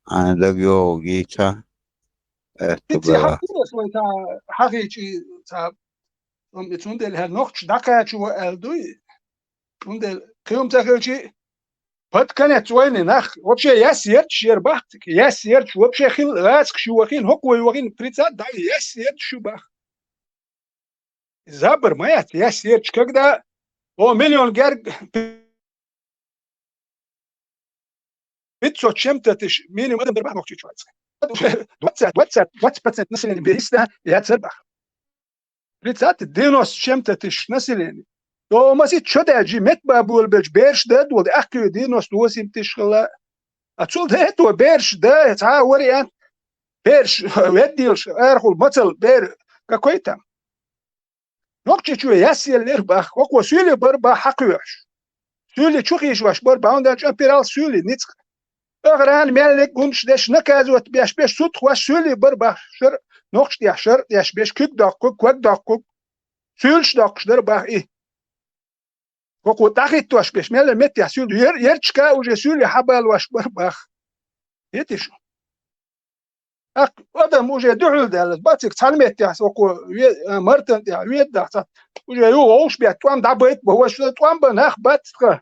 Хьайна дага йогӀу гийча, аьтта Ицци бала. Хьан курас вай ца хьахийчи ца, ам, и цундела хӀара нохчаш дӀакхачо аьлла дуй? Цундела кхиум ца хилчи, под конец войны нах, вообще, яс ярчаш яр бахтик, яс ярчаш вообще хил гӀацкаш ю вахин, хӀокхо вай вахин, прицат дай, яс ярчаш ю бах. Забар ма яц, яс ярчаш, когда о миллион герг пятьсот чем-то тысяч минимум адам дар бах нохчий чуьра. Двадцать, двадцать, двадцать процент населения бериста яцар бах. Прицат девяносто чем-то тысяч населения. То масит чо даджи мет бабул беч берш да дол, ахкы девяносто восемь тысяч хала. А цул да это берш да, ца вариант. Берш, веддилш, архул, мацал, бер, какой там. Нохчий чу яс еллер бах, хӀокхо суьйле бар бах хьакхоьхьаш. Суьйле чу хийшваш бар бах, ондан чӀан пирал суьйле ницкъ. Охрана меллик гунш деш, наказывать беш, беш, суд хваш суьйле бар бах, шар, нохч тӀехь шар деш, беш, куьг доккхуг, куьг доккхуг. Суьйлш доккхуш дар бах и. ХӀокхо дӀахиттош беш, мелла меттехь суьйле, ер-, ерчка уже суьйле хьабалош бар бах. Хетиш? Ак, адам уже дуьхьал даьлла, бацик цхьана меттехь со кхо ве-, а, мартан тӀехь веддахь ца, уже ю вовш бетта, тӀом дӀабайт бо, ваша тӀом бан нах бац тха.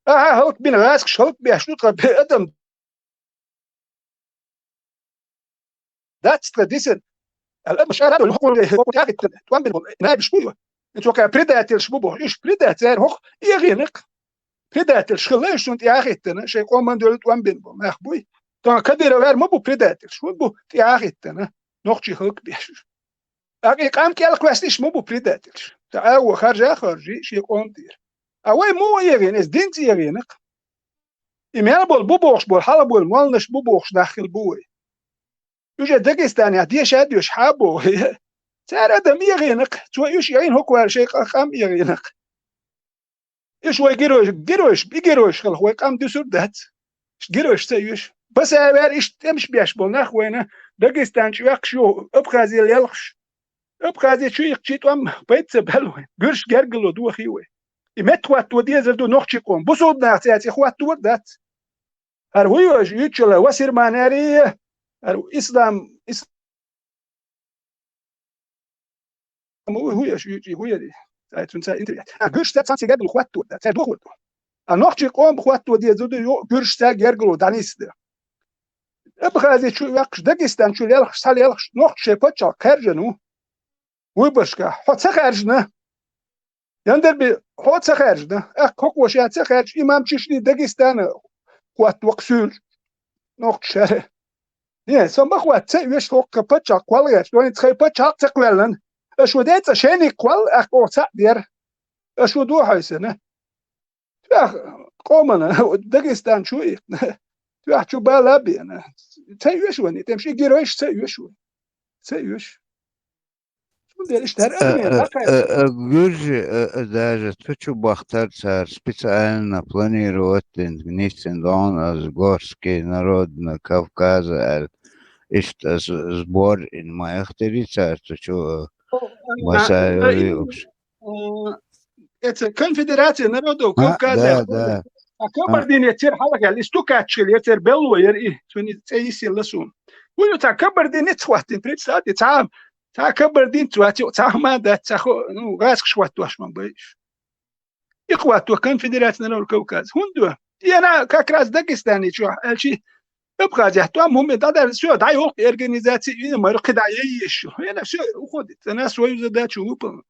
Аха, хӀалт бина гӀаскаш, хӀалт беш ду тха бе адам. Дац тха дисен. Ал адам шара дол хӀокхо хӀокхо тӀехиттан, тӀом бин бол, набиш бу ю. Ин цо кхаь предательш бу бо, иш предатель хӀокхо эгӀинакх. Предательш хила, иш цунна тӀехиттана, шайн къоман доьлла тӀом бин бо, нах буй. Тон Кадыров вер ма бу предательш, хӀун бу тӀехиттана, нохчий халкъ беш. Акъ и къам кӀел кхоьссиш ма бу предательш. Ца агӀо харжа а харжи, шен къом тӀера. А вай муха эгӀина, эс динца эгӀинакх. И мел бол бу бохуш бол, хьала бол молнаш бу бохуш нах хила бу вай. Уьш Дагестанехь деша а доьш хьа а боху. Цара адам эгӀинакх, цо уьш эгӀина хӀокхо вара шайн къа-, къам эгӀинакх. Иш вай геройш, геройш, и геройш хилла, вай къам дуьсур дац. Иш геройш ца оьшу. Басавер иштта тӀемаш беш болу нах вайна, Дагестан чу ваьккхаш ю, Абхазе лелхаш. Абхазе чу иккхачи тӀом пайда ца баьлла вай. Гуьрш гергало дохий вай. И метта хӀотто дезар ду нохчий къоман. Бусулба нах цаьрца хӀотто а дац. ХӀара хӀун йош, юьйцуш йолу Васирман аьрий, хӀара ислам, ислам хӀун йош, юьйцу, хӀун яри? Ай, цунца интервью. А, гуьрш ца цхьаьна гергало хӀотто дац, цаьрца дохор ду. А нохчий къоман хӀотто дезар ду, ю, гуьрш ца гергало дӀанисса ду. Абхазе чу ваьккхаш, Дагестан чу лелхаш, схьалелхаш, нохчий шайн паччахьалкх кхаьржина ву. Выборгахь хьо ца хаьржина? Яндарби, хьо ца хаьржина? Аккха хӀокхо ша ца хаьржа, имам Чечни Дагестана хӀотта вакха суьйлуш нохчий шара. Не, со ма хӀотта ца оьшу хӀокху паччахьалкх кхолла гӀерташ, вайн цхьа паччахьалкх ца кхоьллина. Аша ву децӀа шайниг кхолла, аккха оха цхьаъ дера. Аша ву ду хьайсана. Тоьхна къомана, Дагестан чу иккхина. Тоьхна чу бала а беана. Ца оьшу вайн, тӀемаш и геройш ца оьшу вайн. Ца оьшу. Цундела иштта хӀара Э, армия э, дӀакхаьчча. Э, э, гуьржи, э, э, даже цу чу бахтар цара специально планировать дина, нийсдина догӀна ас Горский народно Кавказа аьлла. Иштта ас сбор ин ма яхтири цара цу чу, э, О, а, Масаеви а, угш. А, эца конфедерация народов А, Кавказа да, яхтар. Да. А Кабардине цер хьалхаьлла, и стукач хила, цер белло яра и, цуьнан цӀе йисъелла суна. Вуьйла ца Кабардинец хӀоттийна, представьте, цхьа, цхьа Кабардинец вац, цхьа хӀума дац, цхьа хо-, ну, гӀаскаш хӀоттош ма бай уьш. И хӀотто конфедерация народов Кавказа. ХӀунда ду? Ена как раз Дагестане чохь, аьлчи, Абхазехь тӀом хӀума дӀадаьлла, всё, дӀайолу организация, и мара кхидӀа яйеш ю. Ена всё, уходит. Она свою задачу выполнила.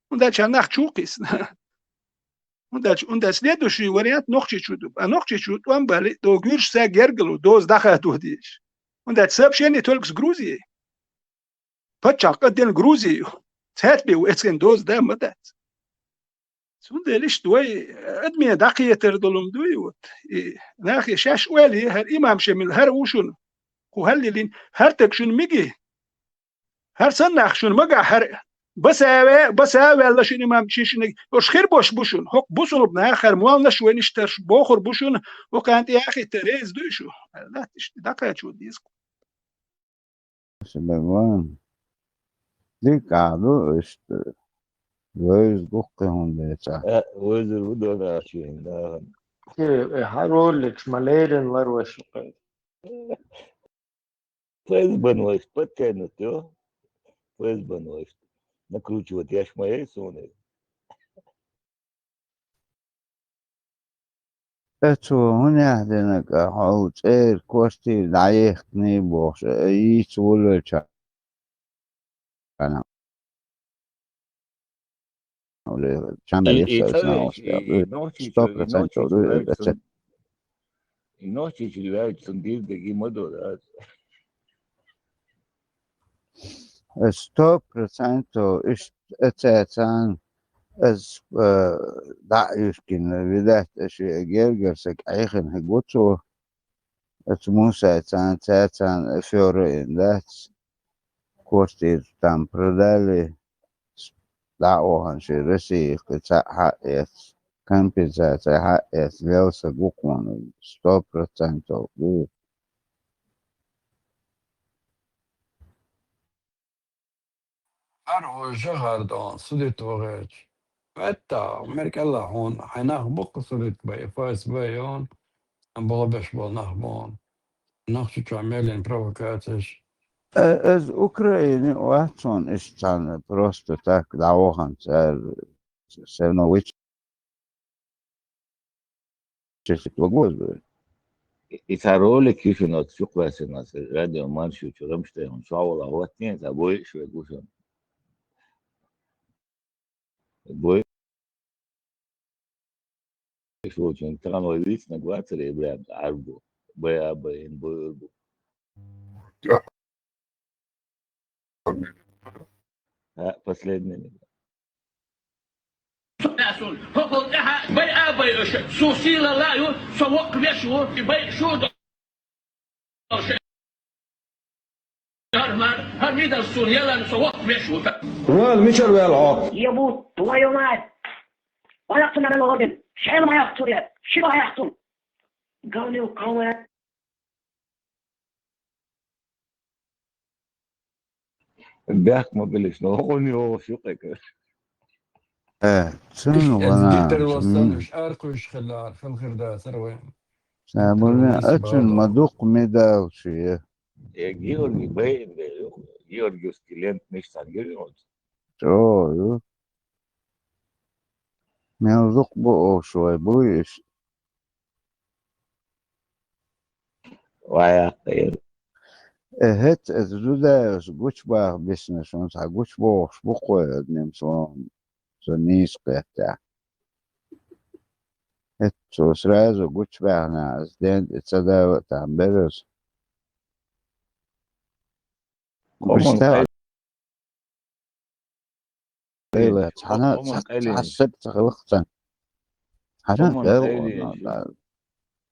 ХӀунда аьлча нах чу кхиссина. ХӀунда аьлча, хӀунда аьлча следующий вариант Нохчийчу ду. А Нохчийчу тӀом бали, до гуьржца гергало, доза дӀахадо дезаш. ХӀунда аьлча сообщение только с Грузией. Паччахь кхаъ дина Грузи ю. Цаьрца бен ву эциган доза да ма дац. Цундела иштта вай адме дӀакхетар долу ма дуй, вот. И нахе шаьш ойла е, хӀара имам Шемил, хӀара ву шуна. Кху хӀаллилин, хӀара таг шуна миги. ХӀара санна нах шуна магахь, хӀара баса а ве-, баса а ваьлла шуна имам Чечниг. Уьш хир бош бу шуна. ХӀокху бусулба нах хӀара молнаш вайна иштта тарш бохур бу шуна. ХӀокхана тӀе а хиттар реза дуй шу? Латта иштта дӀакхачо деза. Сулайман. Дика ду, иштта. Вевза гуккхе хӀунда цхьа. Э, вевзар ву дона аш вен, да. Те, э, хьа роликаш ма леррина лар вай шух кхета. ФСБ-н вайшта подкинуть ю. ФСБ-н вайшта. Накручивать еш ма яй суна. Э, цо хӀунда яхь динарг, хьо цӀера квартира дӀаяхкиний бохуш, э, йийца волавелча. Чам И, и, беллехь со и, и, и, и, и, нохчийчо, и, сто процентов нохчийчо ду ваьлча эцу. Сан, и нохчийчо ваьлча сан дийр дагий ма ду, да? Э, сто процентов иштта эцу царна, аз, э, дӀа а уьшкина, видать, аша гергара саг Ӏехина хӀига ву цо. Оцу Мусайцан, цаьцан афера а йина дац. Квартиру там продали, дӀа а вахана шен Россехь кхин цхьаъ хьаэца, компенсация хьаэца, лелсаг ву кхунна, сто процентов ду. ХӀара вуй жагӀар дон, судит ву гӀерташ. ХӀетта, меркӀелла хьуна, хьайн нах бу-кх судит бай, ФСБ йон, амма бала беш болу нах бу хьуна. Нохчийчохь мел йина провокацеш. Э, иза Украине а вац хьуна, иштта цхьаьна просто так дӀавахана цара, всё равно вича чесит вагоз вай. И цхьа ролик ю шуна оцу чукхваьссина аса радио Маршо чу Рамштайн чохь вала хӀоттийна, цхьа бойуш вай гу шуна. Бойуш волчун тахана вай вийцинарг вацара Ибрахим Ӏарбу. Бай а байина, бойур бу. ХӀаъ, последний. Со а сун, хӀокхул тӀаьхьа бай а бай аша, суна сийлалла а ю, со воккха веш ву, и бай шу до. ХӀара мар, хӀара мидал суна ялан, со воккха веш ву. Вала, мичара ваьлла хьо? Ебу, твою мать! Ма яхтун ана логен, шел ма яхтун, ши ма яхтун. Галнил кавая. Бехк ма билиш, но хӀун йогӀуш ю кхайкар. Э, цунна ванан, Гитлер вассанаш аркхуьйш хилла, хилхир дацара вайн. Ца буна, ацун ма дукха медал шу я. Э, Георгий Бейн бе ю, Георгиевский лент миш цан гири он. Чо ю? Мел дукха бу ошу вай буй иш. Вай, а, э. Э, хӀет, это Дудаевс гучбаха биснарш, он цхьа гучбохуш бу кхой, одним словом, со нийса кхетта. ХӀет, цо сразу гучбаьхна, ас ден тӀе ца дала а там бераз. Представь. Цхьана, цхьа, цхьа саг ца хилла-кх царна. Хьажа,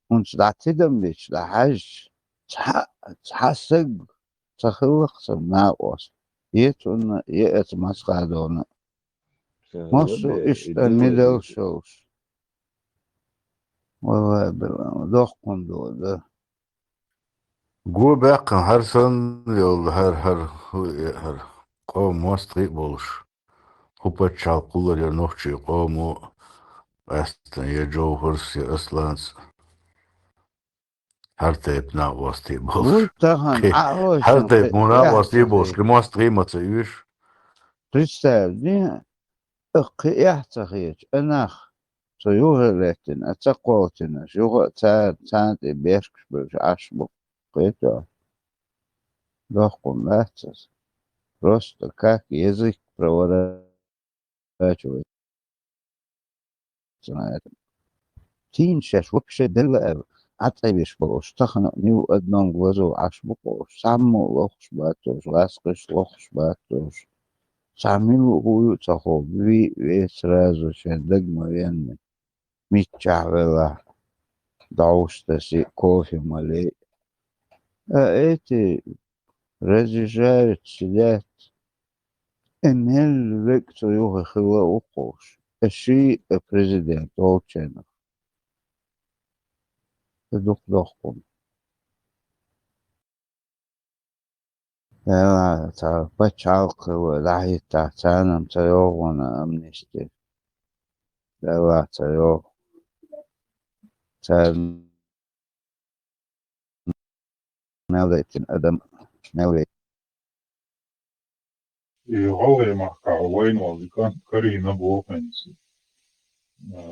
хӀунца дӀа тидам бича, дӀа хьаьжча, цхьа, цхьа саг ца хилла-кх царна накъост. Е цунна, е эца Масхадовна. Массо а иштта мидал шовш. Валлай, билла, доккхун ду, да. Го баьккхина хӀара санна йолу, хӀара, хӀара, хӀу, э, хӀара къоман мостагӀий а болуш, хӀу пачхьалкх кхуллур яра нохчийн къомо а, къаьсттина я Джовхарс, я Асланс, хӀара тайпа накъостий болуш. Вуй, тахана Кхе-, Ӏа а хӀара тайпа накъостий болуш, кхин мостагӀий ма ца оьшу. Представь, дин, кхин эхь ца хеташ, а нах, цо юххе лаьттина, а ца кхоллийтинарш, юха а цара, царна тӀе бешкаш бевллаш Ӏаш бу-кх, кхетий хьо? Доккхун дац аса. Просто как язык проворачивается на этом. Тийна шаьш вообще делла аьлла, Ӏа цӀа веш болуш, тахана а ни в одном глазу Ӏаш бу-кх уьш, цхьаммо а лохуш бац уьш, гӀаскхиш лохуш бац уьш. Цхьа мила ву хӀу ю ца хову, вий а вей сразу шайн дага ма венна. Миччахь велахь, дӀовш тасий, кофе малий. А эти разъезжают, сидят. И мел вег цу юххе хилла а ву-кх уьш. И ший а президент волчу хенахь. И дукха доккхун. Дела, цхьа пачхьалкх хилла дӀахӀиттахь, царна-м ца йогӀу вайна амнисти. Дела, ца йогӀу. царна мел дайтина адам, мел дайтина. И гӀалгӀай махкахь вайна валли кан карийна боху хӀинца.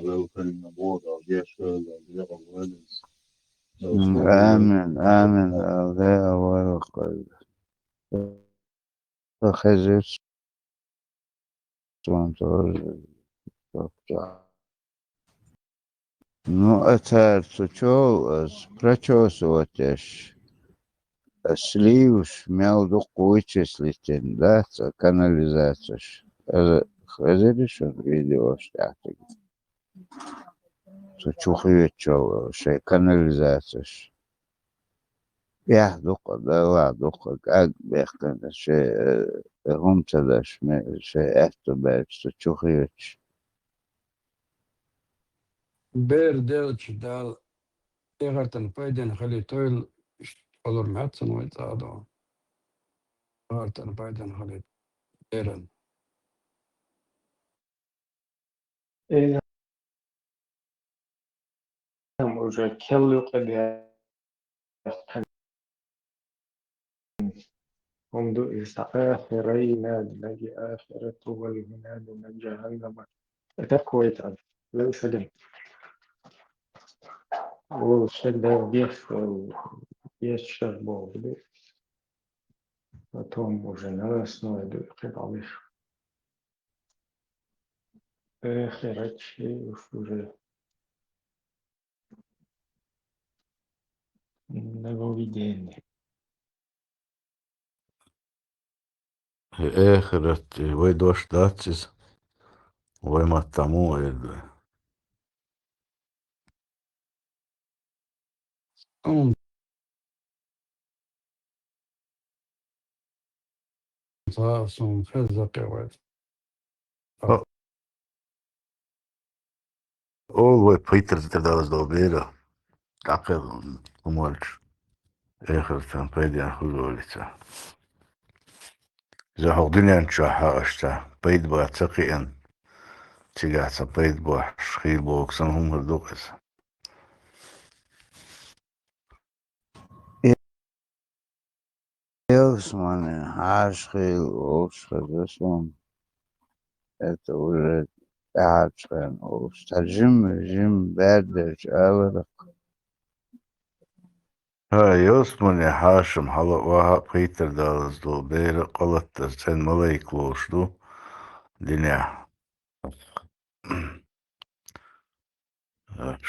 Вел карийна боху, Дала гечдойла, Дала декъал войла. Амин, амин. Дала декъал войла. Хезира суна тоже. Ну, а цара цу чу, ас прочёсывать еш, а сливаш мел дукха вычислить йина дац, а канализацеш. Аса хезира шуна видеош тӀехь цига. Цу чу хетачул шайн канализацеш. ТӀехь дукха, далла дукха, кӀаг бехкана, шайн, э, хӀума ца даш, ме-, шайн аьтту баьрча цу чу хеташ. Бер делча Дала эхартан пайден хилийтойла, иштта олур меца вай цӀа а до. Эхартан пайден хилийта беран. Э, там уже кел юкъа де-, хӀума ду иза, ахирай над, наги ахирату вал над, над жаханнама. Это какой-то, левшадин. Ол шагда беш, ол беш шаг болду. Потом уже новостной ду, кхидалиш. Эхерачи уж уже нововведение. Эхерат, вай дош дац иза. Вай маттахь муха эр ду? Ам. Цхьа а суна хеза кхевайта. О. Олу вай пхийттара далаза долу бер, дӀакхел хӀума волчу, эхартан пайдехь хӀума волчу. Иза хьо дуьнен чохь хьо аша цхьа пайда бан ца кхиъна, цигахь цхьа пайда бохьуш хир боху санна хӀума хир ду-кх иза. Ялсамане хьаша хила вовшах хеза суна. Это уже тӀаьхьарчу хенахь вовшах. Цхьа жима, жима бер дерчу аларах. ХӀа, ялсамане хьаша-м хьала а охьа а, пхийттара далаза долу бер а къа латтаза цӀена малайк лоруш ду динехь.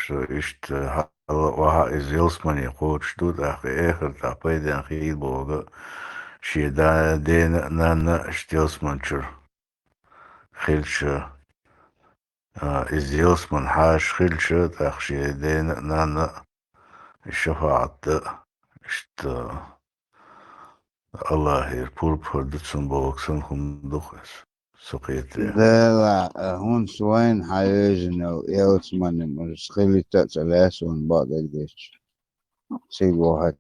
Ша иштта хьала а охьа иза ялсамане кхочуш ду, тӀаккха и эхартахь пайдехь хила боху, шен да-, дена а, нанна а иштта ялсаман чуьра хилча, а, иза ялсаман хьаша хилча, тӀаккха шен дена а, нанна а шафаӀат дан а, иштта Аллахьера пурба хир ду цунна боху санна хӀума ду-кх иза. Со кхетарехь. Делахь, а, хӀунда вайна хьан йоьжина йолу ялсамане, ма хилийта а ца лаьа суна бакъдерг дечу. Цига вахара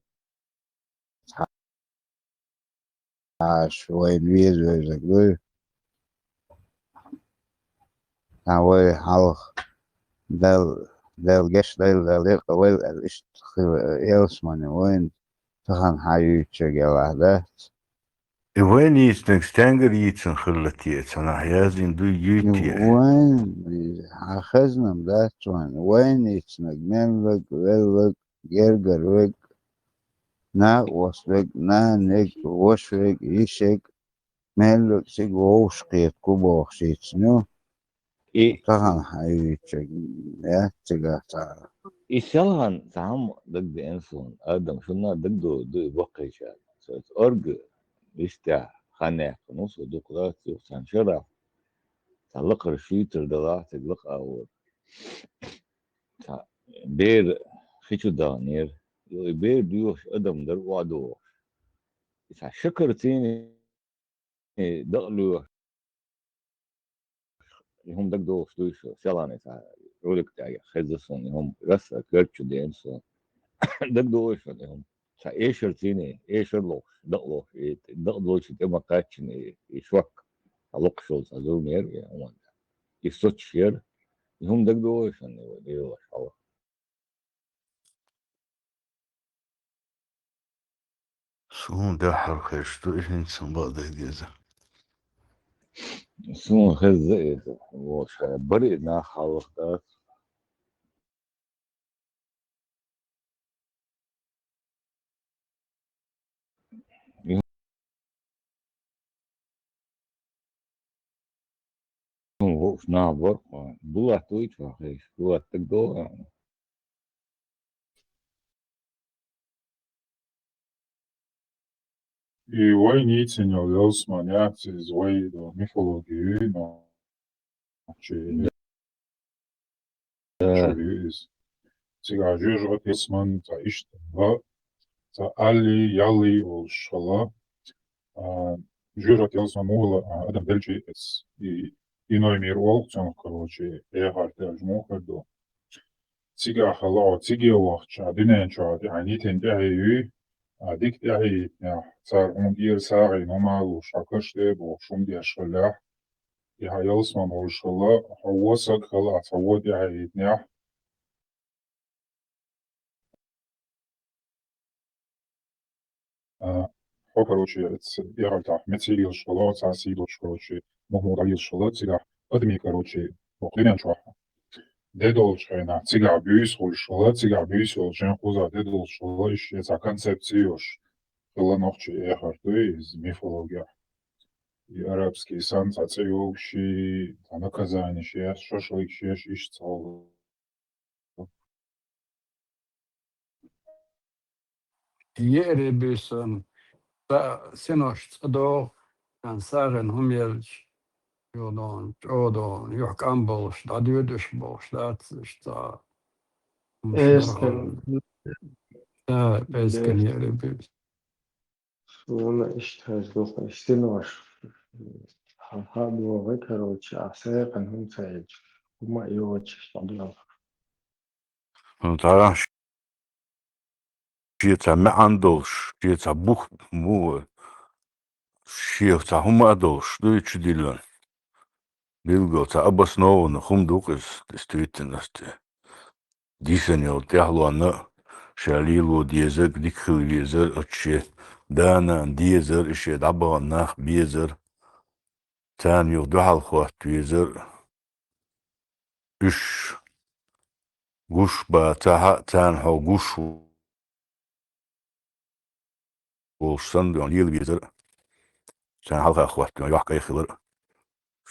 хьаша вайна веза вевзарг дуй. Ткъа вай хьалха Дала, Дала гечдойла, Дала декъал войла аьлла, иштта хила ялсамане вайна тахана хьан юьйцург ялахь дац. И вайна йийцинарг стенгара йийцина хилла те, цхьанхьа яздина дуй, юй те? Вайна, хьан хезна-м дац вайна. Вайна йийцинарг меллаг, веллаг, гергара верг, накъост верг, нана верг, ваша верг, йиша верг, меллаг цига вовшахкхетарг ву бохуш йийцина ю. И тахана хьан юьйцург яц цигахь цхьа. И селхана цхьа хӀума дагадеана суна, Адам, шуна дагадогӀу ду и баккхийчарна. Со иза орга йистехь хан яьккхина ву со дукха дац юха цхьана шарахь. Цхьа лакхара шуьйтар далахь цига лакха агӀор. Цхьа бер хи чу даханера. Йо, и бер доьхуш адам дара охьадогӀуш. И цхьа шакар цийна дакъа лоьхуш. И хӀума дагадогӀуш дуй шу? Селхана цхьа ролик тӀехь хезна суна и хӀума. Расса коьрта чу деана суна. ДагадогӀуй шуна и хӀума? Цхьа эшар цийна, эшар лохуш, дакъа лохуш, и дакъа долчу тӀе ма кхаччина и, и шок. Цхьа локхуш йолу цхьа зурма яра и хӀума. И соцуш яра. И хӀума дагадогӀуй шуна, и вай лелош хьала? Суна дуьххьара хезаш ду, и хӀинца сан бакъдерг деза. Суна хеза иза, вовшахь, бари нах хьалха дац. Ну, вовш нах бар, Булат вуй чохь, Булат дагадогӀу. И вай нийсъенна йолу ялсаман яц иза, вай мифологи ю, но чи Да. Чуьра ю иза. Цигахь жоьжахати ялсаман цхьа иштта, цхьа алли, ялли волуш хилла. А, жоьжахати ялсаман муха хилла, а, адам делчи эцна, и иной мир олу цунах, короче, эхарт аьлча муха хир ду. Цигахь хилла, о, циге вахча, а, дуьнен чохь тӀаьхьа йитина тӀаьхье юй, а, дика тӀаьхье йитинехь, цара хӀума тӀера сагӀина хӀума а луш, хьан каш тӀе а бохуш, хӀума деш хиллехь, и хьан ялсаман волуш хилла, хьо вон саг хилла, а, цхьа вон тӀаьхье йитинехь, А, хьо, короче, эцу эхартахь меца йилаш хилла, цхьа сий доцуш, короче, мухӀмур дӀайилаш хилла, цигахь адамийн, короче, боху дуьнен чохь де долчу хенахь, цигахь буьйса хуьлуш хилла, цигахь буьйса йолчу хенахь кхузахь де долуш хилла, иштта цхьа концепция йолуш хилла нохчийн эхарт ду иза мифологехь. И арабский санна цхьа цӀе йогуш, цхьа наказание шеш, шашлык шеш, иштта цхьа хилла. Еаре буьйсанна, цхьа синош цӀа догӀу, царна сагӀина хӀума елча, йо дон, чӀо дон, юьхь кӀам болуш, дӀадоьдуш болуш дац, иштта цхьа хӀумаш Эскар. дархьама. Да, эскар Дер. еаре буьйса. Суна иштта хеза дукха, и синош хьан хьан а догӀий, короче, ахь сагӀина хӀума ца елча, хӀума а йоцуш дӀадоьлхуш. ХӀун, цхьа шен цхьа маьӀна долуш, шен цхьа бух, му, шен цхьа хӀума а долуш ду и чу диллина. Билггал цхьа обоснованный хӀума ду-кх иза, действительности. Дисина йолу тӀаьхьалонна а ша лело дезарг, дика хила везар, оцу шен да-нана дезар, и шен дӀабахана нах безар, царна юха дуьхьал хӀотта везар, уьш гуш бацахь а, царна хьо гуш волуш санна, дуьхьал лела везар, царна хьалха хӀотта, дуьхьал йохкӀе хилар,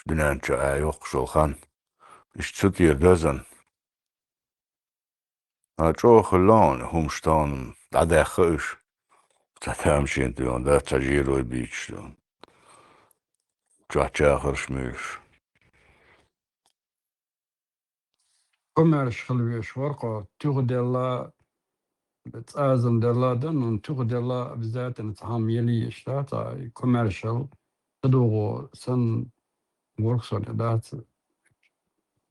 дуьнен чу а йоккхуш йолу хан. Иштта цу тӀера дазан. А чӀогӀа хилла хьуна хӀумаш тахана дӀадаьхна уьш. Цхьа тамашийна тӀе ван дац, цхьа жерой бийцаш ду. Чохь чахарш муьйлуш. Комаьрша хила везаш вара кхо, туьха делла, цӀазам делла дан, хӀунда туьха делла обязательно цхьа хӀума яла езаш дац, цхьа комаьршал ца дугӀу санна гург со де дац.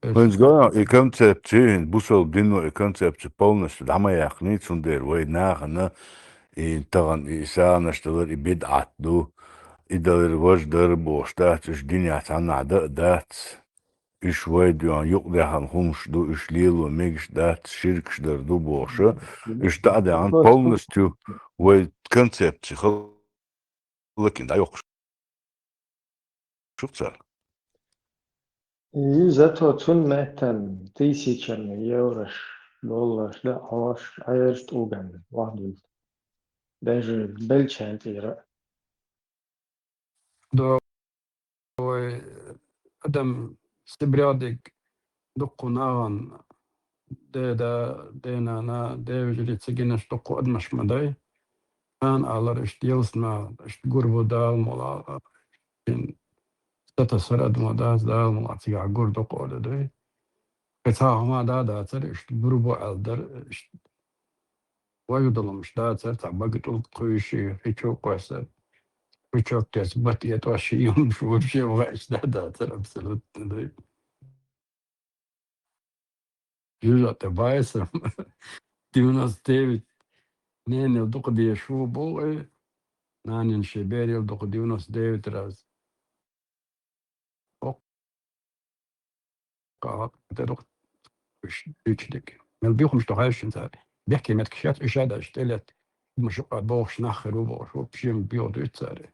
ХӀинца гой, и концепция, хӀинца бусалба дино и концепция полностью дӀа ма яьккхиний, цундела вай нахана и тахана и сагӀанаш далар, и бидӀат ду, и далар важа дара бохуш дац, уьш динехь цхьаннахь дан а дац. Уьш вай дуьхьал юкъадаьхна хӀумаш ду, уьш лело мегаш дац, ширкаш дар ду бохуша, уьш дӀа а даьхна, полностью вай концепция хала кина дӀайоккхуш ду цара. И зато цунна меттан тысячами еврош, долларш дан Ӏаш, Ӏераш тӀулган вахьдуьллу. Даже беллачарна тӀера. До вай адам сибрядиг дуккха нагӀан деда, денана, девежарий ца гинарш дуккха адамаш ма дай. Царна алар иштта ялсаман, иштта гур бу Дала мула, шен сатасар адам дац, Дала мула цигахь гур ду кхо де дуй. Кхин цхьа хӀума да дацара, иштта гур бу аьлла дара, иштта Вай гудалумаш дацара, цхьа бага тӀулг кхуьйший, хи чу кхоьссар. Пучок тесна бат этӀош ши юмаш вообще ваьш да дацара абсолютно, да. Жужа тӀе байсам. Девяносто девять ненал дукха деш ву бу, э, нанин ши берил дукха девяносто девять раз. Ок. Ка-, тӀе дукха. Уьш дуьйцу дика. Мел бихумаш ду хьаьжчинца. Бехке меттигаш яц, уьш а даьш, тӀе летта. Муса бохуш нах хир ву бохуш, вообще био дуьйцу цара.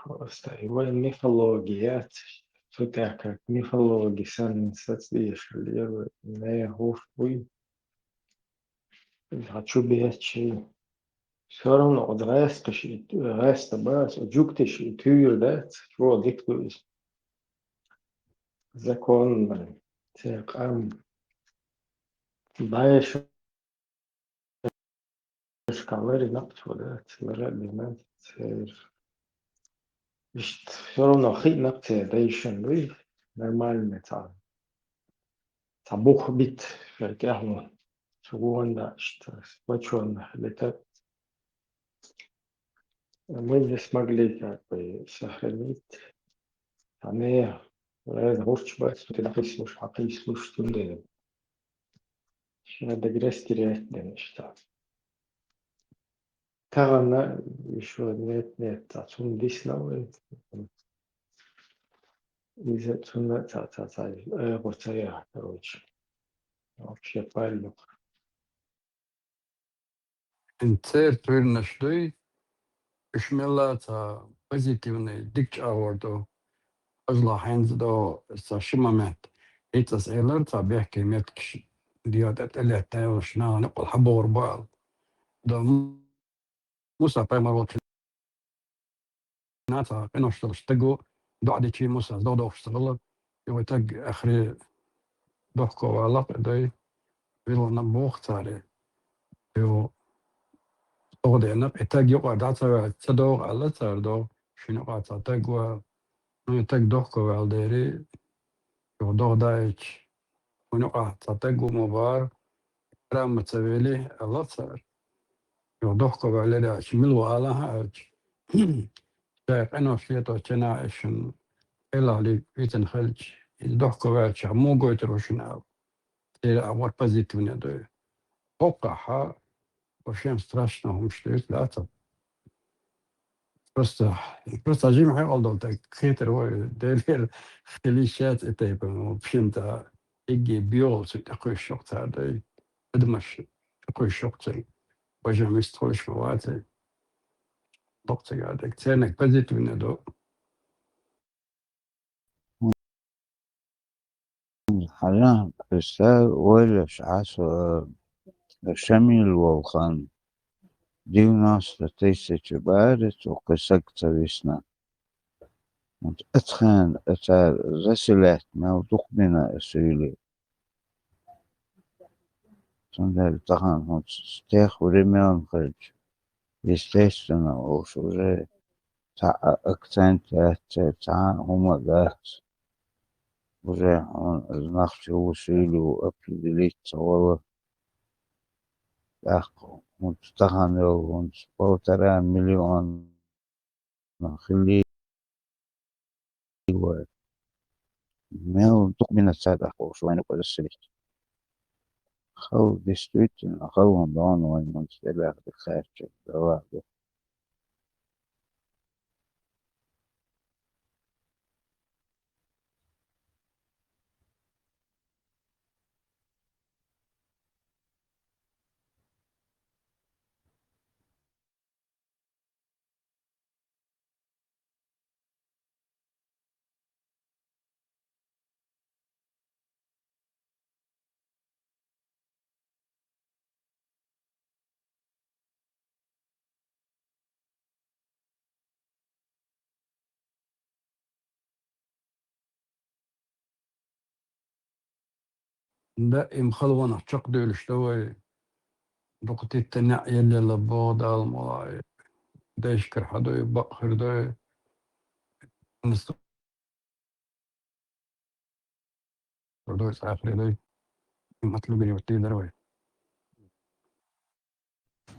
Просто его мифология, цу тӀехь как мифологи санна сацдешалера, не гӀур вуй. Хьан чу бечи. Всё равно оцу гӀаьсташ и, гӀаьста бац, оцу жуьгтиш и туьйра дац, чо дика ду иза. Законно, церан къам. Дайша Шкалари нах чу дац, лара а бина, церан. Иштта всё равно хиъна церан дайшан дуй, нормально цхьа. Цхьа бух бита шайн тӀехь ву. Цу вон да иштта, сплочённо хилита. Мы не смогли как бы сохранить. Ане, лара гӀурч бац, цу тӀе дӀакхийсалуш, хьакхийсалуш цундела. Шена дагрес терять дина иштта. Тахана ещё нет, нет, цхьа цунна дисна вай. Иза цунна цхьа, цхьа, цхьа, э, гӀо ца яхь, короче. Вообще паллюх. Ин церан туьйранаш дуй, уьш мелла а цхьа позитивный, дика чӀагӀор ду. Ажла хьенца до цхьа ши момент. ХӀинца аса элира цхьа бехке меттигаш дегӀа тӀе тӀелетта йолуш нахана юкъахь хьабогӀур бу аьлла. До Муса пайхамар волчу цхьа къинош долуш стаг ву, доӀа дичи Мусас догӀа дохуш ца хилла, и вай стаг ахри дохко валла, и дай вилла боху цара. Йо, догӀа деана, и стаг юкъа дӀа ца ваьлла, ца догӀа аьлла цара догӀа, шуна юкъа цхьа стаг ваьлла. Ну, и стаг дохко ваьлла дери, йо, догӀа даьлча, хьуна юкъахь цхьа стаг ву ма бара, хьарам ма ца вели, аьлла цара. Юха дохко ваьллера аьлча, мила ву ала аьлча, шайн къинош лето чена эшна, Элахьли витина хилча, иза дохко ваьлча, муха гойтур ву шуна аьлла. Церан агӀор позитивный ду. ХӀокхахьа, вообще страшно хӀумаш дуьйцу, да, ца? Просто, просто жима хьекъал долу тайпа кхетар вай, Делера хилийша яц и тайпа, вообще-то, игги биолу цу тӀекхуьйсуш ю-кх цара дай. Адамаш тӀекхуьйсуш ю-кх цу. Бажа миста хуьлуш ма вац и. Боккъал ца гадаг. Церниг позитивный ду. Хьажахь, представь, ойла еш Ӏа со, э, Шамил волу хан, девяносто тысяч бара, цо кхин саг ца висна. Вот оцу хенахь цара заселять мел дукха бина аса уьйлий. Цундела тахана хӀинца тех времен хилча, естественно, уьш уже цхьа а акцент яц, цхьа а хӀума дац. Уже хьуна иза нах чу ву, шийла ву, определить ца вала. ТӀаккха хӀинца тахана йолу хӀинца полтора миллион хилли вай. Мел дукха бина цара тӀаккха уьш вайна кхуза сирихь. Хала, действительно, хала ван догӀу вайн хӀинца тӀебаьхка хаьрча, даваьлла. Даим халонах чекхдуьйлуш ду вай, дукха титтан неӀ еллела боху Дала мула, дайшкара хьан дуй, бакъ хир дуй. Дойс ахире дай. Матлугин вот тидар вай.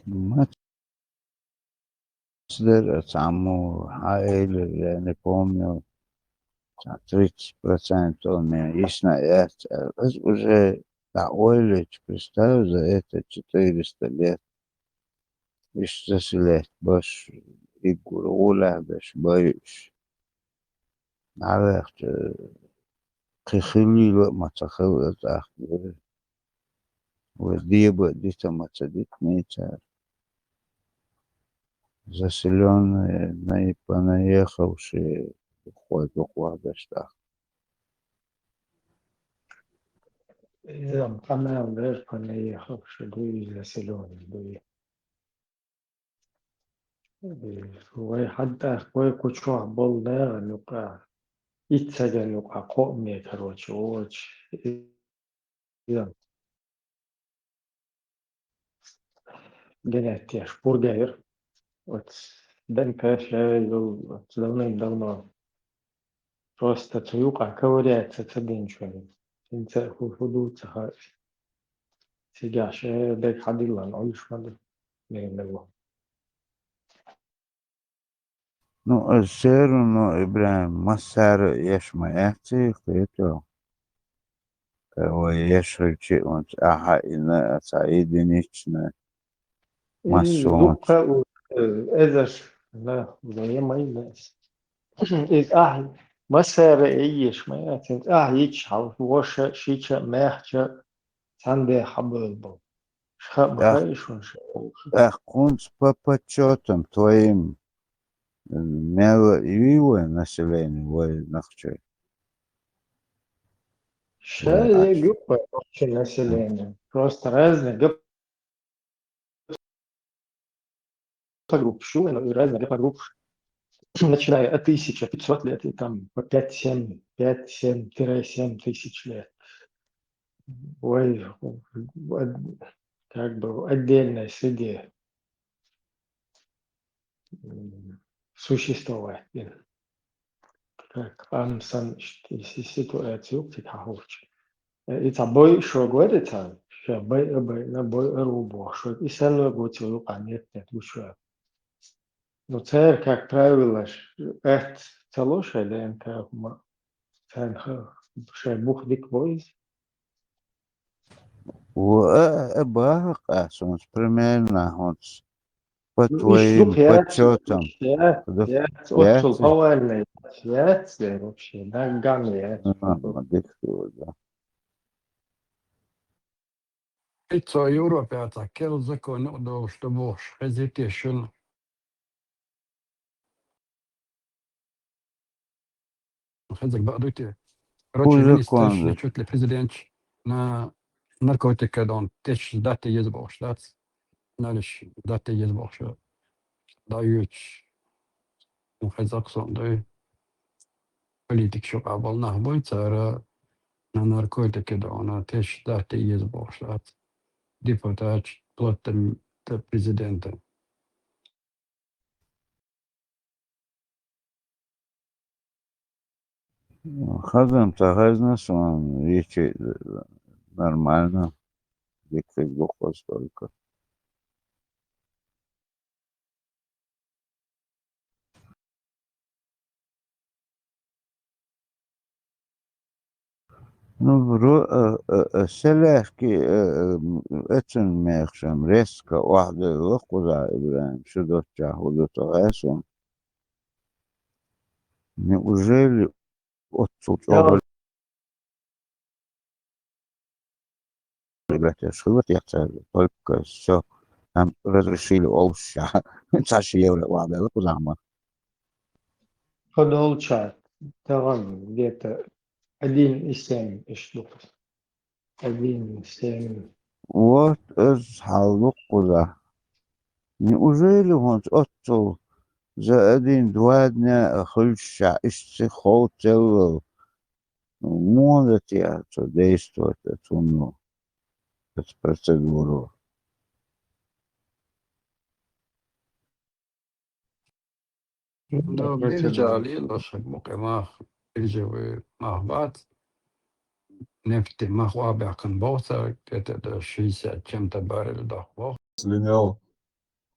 Мат. дара, цхьаммо хьаэлира, я не помню, цхьа тридцать процентов мен йисна яц аьлла. Из уже дӀаойлича, представь, за это четыреста лет. Иштта заселять беш, иггур гӀолехь беш байуш. ДӀаваьхча, кхин хилийла а ма ца хилла тӀаккха. Вай деба а дита ма ца дитиний цара. Заселённые, наи-, понаехавшие, хой дукха вахь беш тӀаккха. Иза къамел деш, понаехавшие дуй, заселённые дуй. Вай хьадтӀах вай кху чохь болу нахана юкъа, итт стагана юкъа кхоъ ме, короче, вочу. Генетеш пургайра. Вот ДНК шаьлла, вот давным-давно. Просто цу юкъа ковыряться ца динчунна. ХӀинца хӀу, хӀу ду ца хаьа. Цигахь шен дерг хьадиллина Ӏуьллуш ма ду. Мегар ду. Ну, ас серано, Ибрахим, массара а еш ма яц, кхетий хьо. Э, вай еш хилча а, ахьа а йина, а цхьа единична. И массо а дуккха а, э, эзарш, да, да, я ма йина. Иза ахьа массара а еш ма яц, ахьа йича хьал, ваша, шича, маьхча, цхьаьна бен хьабевлла болу. Ша ма хаьа шуна ша. ТӀаккха хӀинца по подсчётам твоим, м, мел юй вай население, вай нохчий? Ша я гуьппа нохчий население. Просто разные гуп-, группы, шу, разные группы. Начиная от тысяча пятьсот лет и там по пять-семь, пять-семь-семь тысяч лет. Вай, как бы отдельной среде, м, существовать. Как ан сан ш-, си-, ситуацию цига хьахьулча. Э, и цхьа бой шо гойда царна, ша бай а бай, на бой а ру боху шо. И санна го цо юкъа нет, нет, лучше. Ну, цара, как правило, ш-, аьтта ца ло шайн ДНК хӀума, царна ха-, шайн бух дика бо иза. Во, а, а, бахьа къа, сонца примерно хӀунца. По твоим подсчётам. Яц, яц, оццул повальный яц, яц, вообще, да, гам яц. А, дика хилла, да. И цо Европе а цхьа керла закон юкъа долуш ду бохуш, хезийте шуна. Хезаг бакъ дуй те? Короче, министрш, чуть ли президентш на наркотиках дон течаш датте еза бохуш дац. Налиш датте еза бохуш дӀаюьйцуш. Ну, хезаг сон дуй. Политикаш юкъа болу нах буй, цара на наркотиках дон течаш датте еза бохуш дац. Депутаташ, плотта м-, т-, президента. Хазам ца хезна суна, вичи нормально, дика хир ду кхуза только. Ну, ро-, э, э, э, селехки, э, э, м, эцун мехашам резко охьадевлла кхузахь, Ибрахим, шу доцчахь хӀун ду ца хаьа суна. Неужели оццул чӀогӀа ребята, шхула тӀехь цара только всё, там разрешили олуш ша, цхьа ши евро охьадевлла кхузахь ма. Кху долчохь тахана где-то один и семь иштта ду. Один и семь. Вот, иза хьал ду кхузахь. Неужели хӀунца оццул за один-два дня а хуьлуш ша иштта сиха ховццеллал? Муха дан те цо действовать, цунна, эта процедура? Ну, биржа лелаш мукъа мах, биржевой мах бац. Нефти мах вабаьккхина боху цара, где-то до шестьдесят чем-то баррель доху боху. Слинял.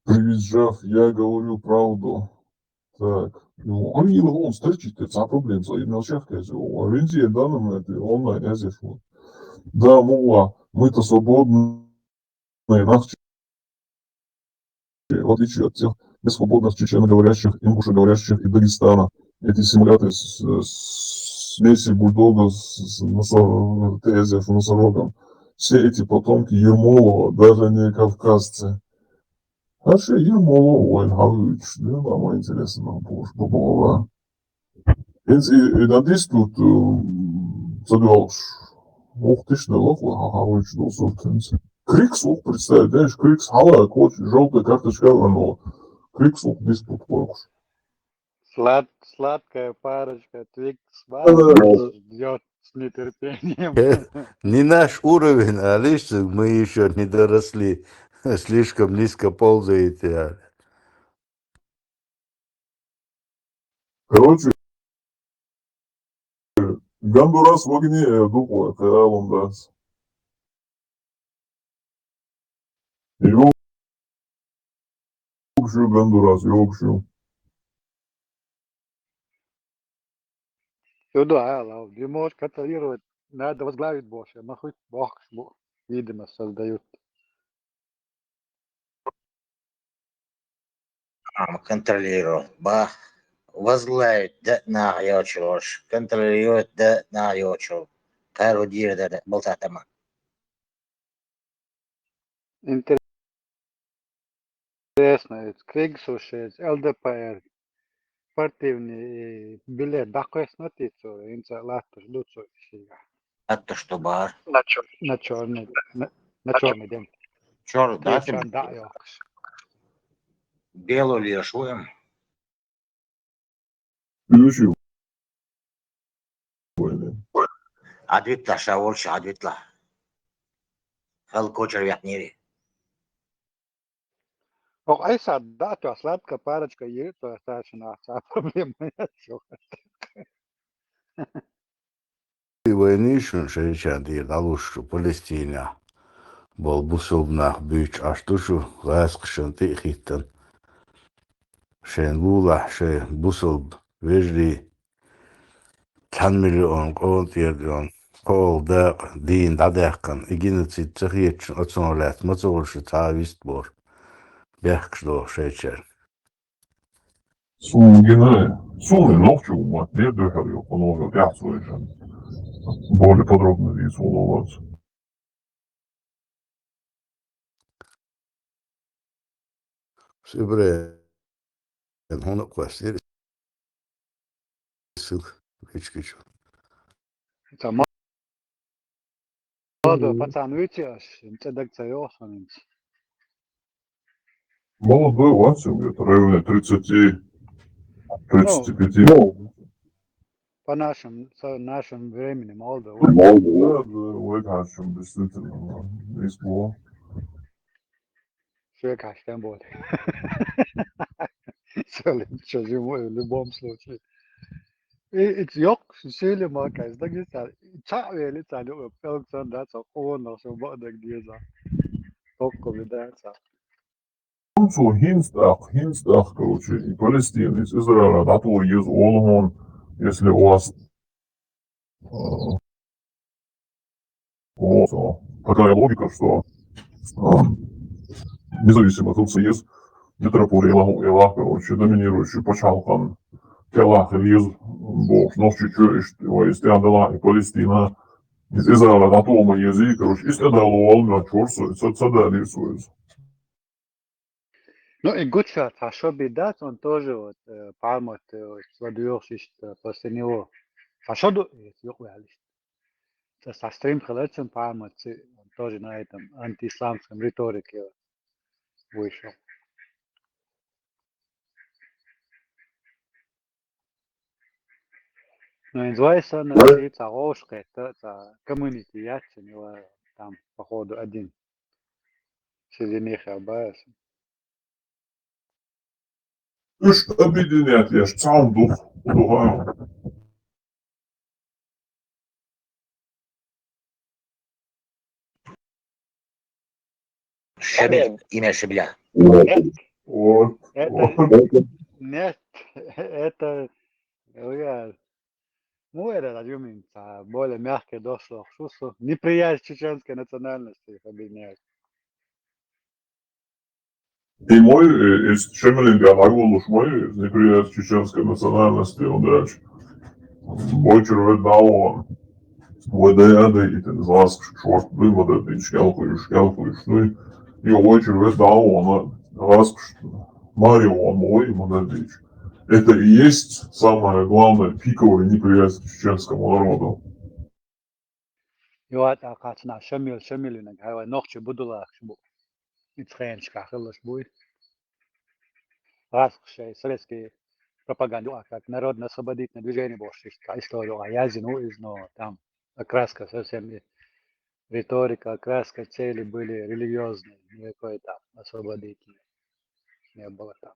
Привизжав, я говорю правду. Так. Ну, а мне он строчит, это сам проблема, свои мелочах, я говорю, а венди, да, нам это онлайн, я здесь вот. Да, мула, мы-то свободные, нас, в отличие от тех несвободных чеченоговорящих, ингушеговорящих и Дагестана, эти симуляторы с, с смеси бульдога с, с носо-, тезев носорогом. Все эти потомки Ермолова, даже не кавказцы. Вообще, Ермолова, ой, Хавич, да, мама интересно, нам больше, бабова. Из, и, и на дистут, м, задолж. Ух ты ж, да, лох, ха, Хавич, да, сортенс. Крикс ух представить, знаешь, Крикс, хала, коч, желтая карточка, оно. Крикс ух диспут, коркуш. Слад-, сладкая парочка, Твикс, Да, да, да. Ждёт с нетерпением. Э, не наш уровень, а лишь мы ещё не доросли. Слишком низко ползаете, а. Короче, Гондурас в огне, э, духу, это Гондурас. Ёкшу Гондурас, ёкшу. Сюда, а, лав, не можешь контролировать, надо возглавить больше, махать бокс, бо-, видимо, создают. Ам, контролировать, ба, возглавить, да, на, я чё ж, контролировать, да, на, я чё, пародировать, да, да, болтать там. Интересно, ведь Кригсу шесть, Л Д П Р, спортивный билет, да, квест на тицу, инца латуш, дуцу, сига. А то что бар? На чёрный, на, на чёрный день. Чёр, да, Чёр, да, ёкш. Белый лешуем. Ключу. Адвитла, шаворш, адвитла. Хал кочер вятнири. Ох, ай са, да, то сладкая парочка, и то старшина, са проблема, я всё. Вайнишун шайчан дир, далуш, Палестина. Бол бусулб нах буьйцуш аш ду шу, ласкъ шун тӀехӀиттан. Шайн лулахь шайн бусулба вежарий, цхьан миллион къонтӀера йолу кхоалгӀа дакъа, дийна дӀадаьккхина, и геноцид ца хеташ, оцунах лаьцна ма ца хуьлуш цхьа а вистбохуш, бехкаш доху шайчаьрга. Суна гина, суна нохчо ма-, не дуьхьал йо, кхунах тӀаьхьа ца вайшан. Более подробно вийца волу вац. Сибре, хьуна а кхоьссира. Сил, вечкичу. Ца ма-, молодой пацан вуьйцу аш, цӀе даг ца йоху хӀинца. Молодой вац, где-то в районе тридцати, тридцати пяти. Ну, по нашим, с нашим временем, молодой. Да, да, вай хьаьжча, действительно, да. Есть было. Шек хьаьжча болу. Шалим, шалим, в любом случае. И, и йоккха шили ма кайса, даг ца, ца вели, ца ю, пӀелг сан да, ца къонах, шу баъ даг деза. Токкхули да, ца. Цо хӀинца тӀаккха, хӀинца тӀаккха, короче, и Палестина, иза Израиль дӀатоха еза олу хьуна, если у вас, э, о, со, такая логика, что, э, независимо от ЕС, метрополия, я, короче, доминирующий пачхьалкхан, кӀелахь хила еза, бохуш, нохчий чоь иштта, вай стен далахь и Палестина, иза Израиль дӀатоха ма еза, короче, иза тӀедало валла мел чуьра со, ца, ца далийра со иза. Ну, и гуча цхьа шо бен дац, он тоже вот, э, пхьармат, э, вот, сладуьйгӀуш иштта, после него. Цхьа шо ду, юкъаваьлла иштта. Цхьа, цхьа стрим хилар цуьнан пхьармат, ци-, он тоже на этом антиисламском риторике вот вуьйш. Ну, инза вай санна, и цхьа гӀовш кхетта, цхьа коммунити яц, и ва там, походу, один. Ши зине хьал баьрса. Уьш объединять еш цхьаьна дух, духа. Шабель, имя Шабля. Вот. Это Вот. нет, это, я, ну, это, так, более мягкое дошло, что, что неприязнь чеченской национальности их объединяет. И мой, э, из Шемелинга могу лишь мой, из неприязнь чеченской национальности, он дальше. Бочер ведь дал он. Водаяды и ты злаз шорт, вы вот это, шкалку, шкалку, ну, и очер ведь дал он, раз, Марио, мой, вот это. Это и есть самая главная пиковая неприязнь к чеченскому народу. Иоат акъатна шамил шамилинаг хавай нохчи будулахш бу. Ицхенчка хылыш буй. Расхшай советский пропаганда, а как народно-освободительное движение больше, историю, а я зину из, но там окраска совсем и риторика, окраска, цели были религиозные, никакой там освободительной не было там.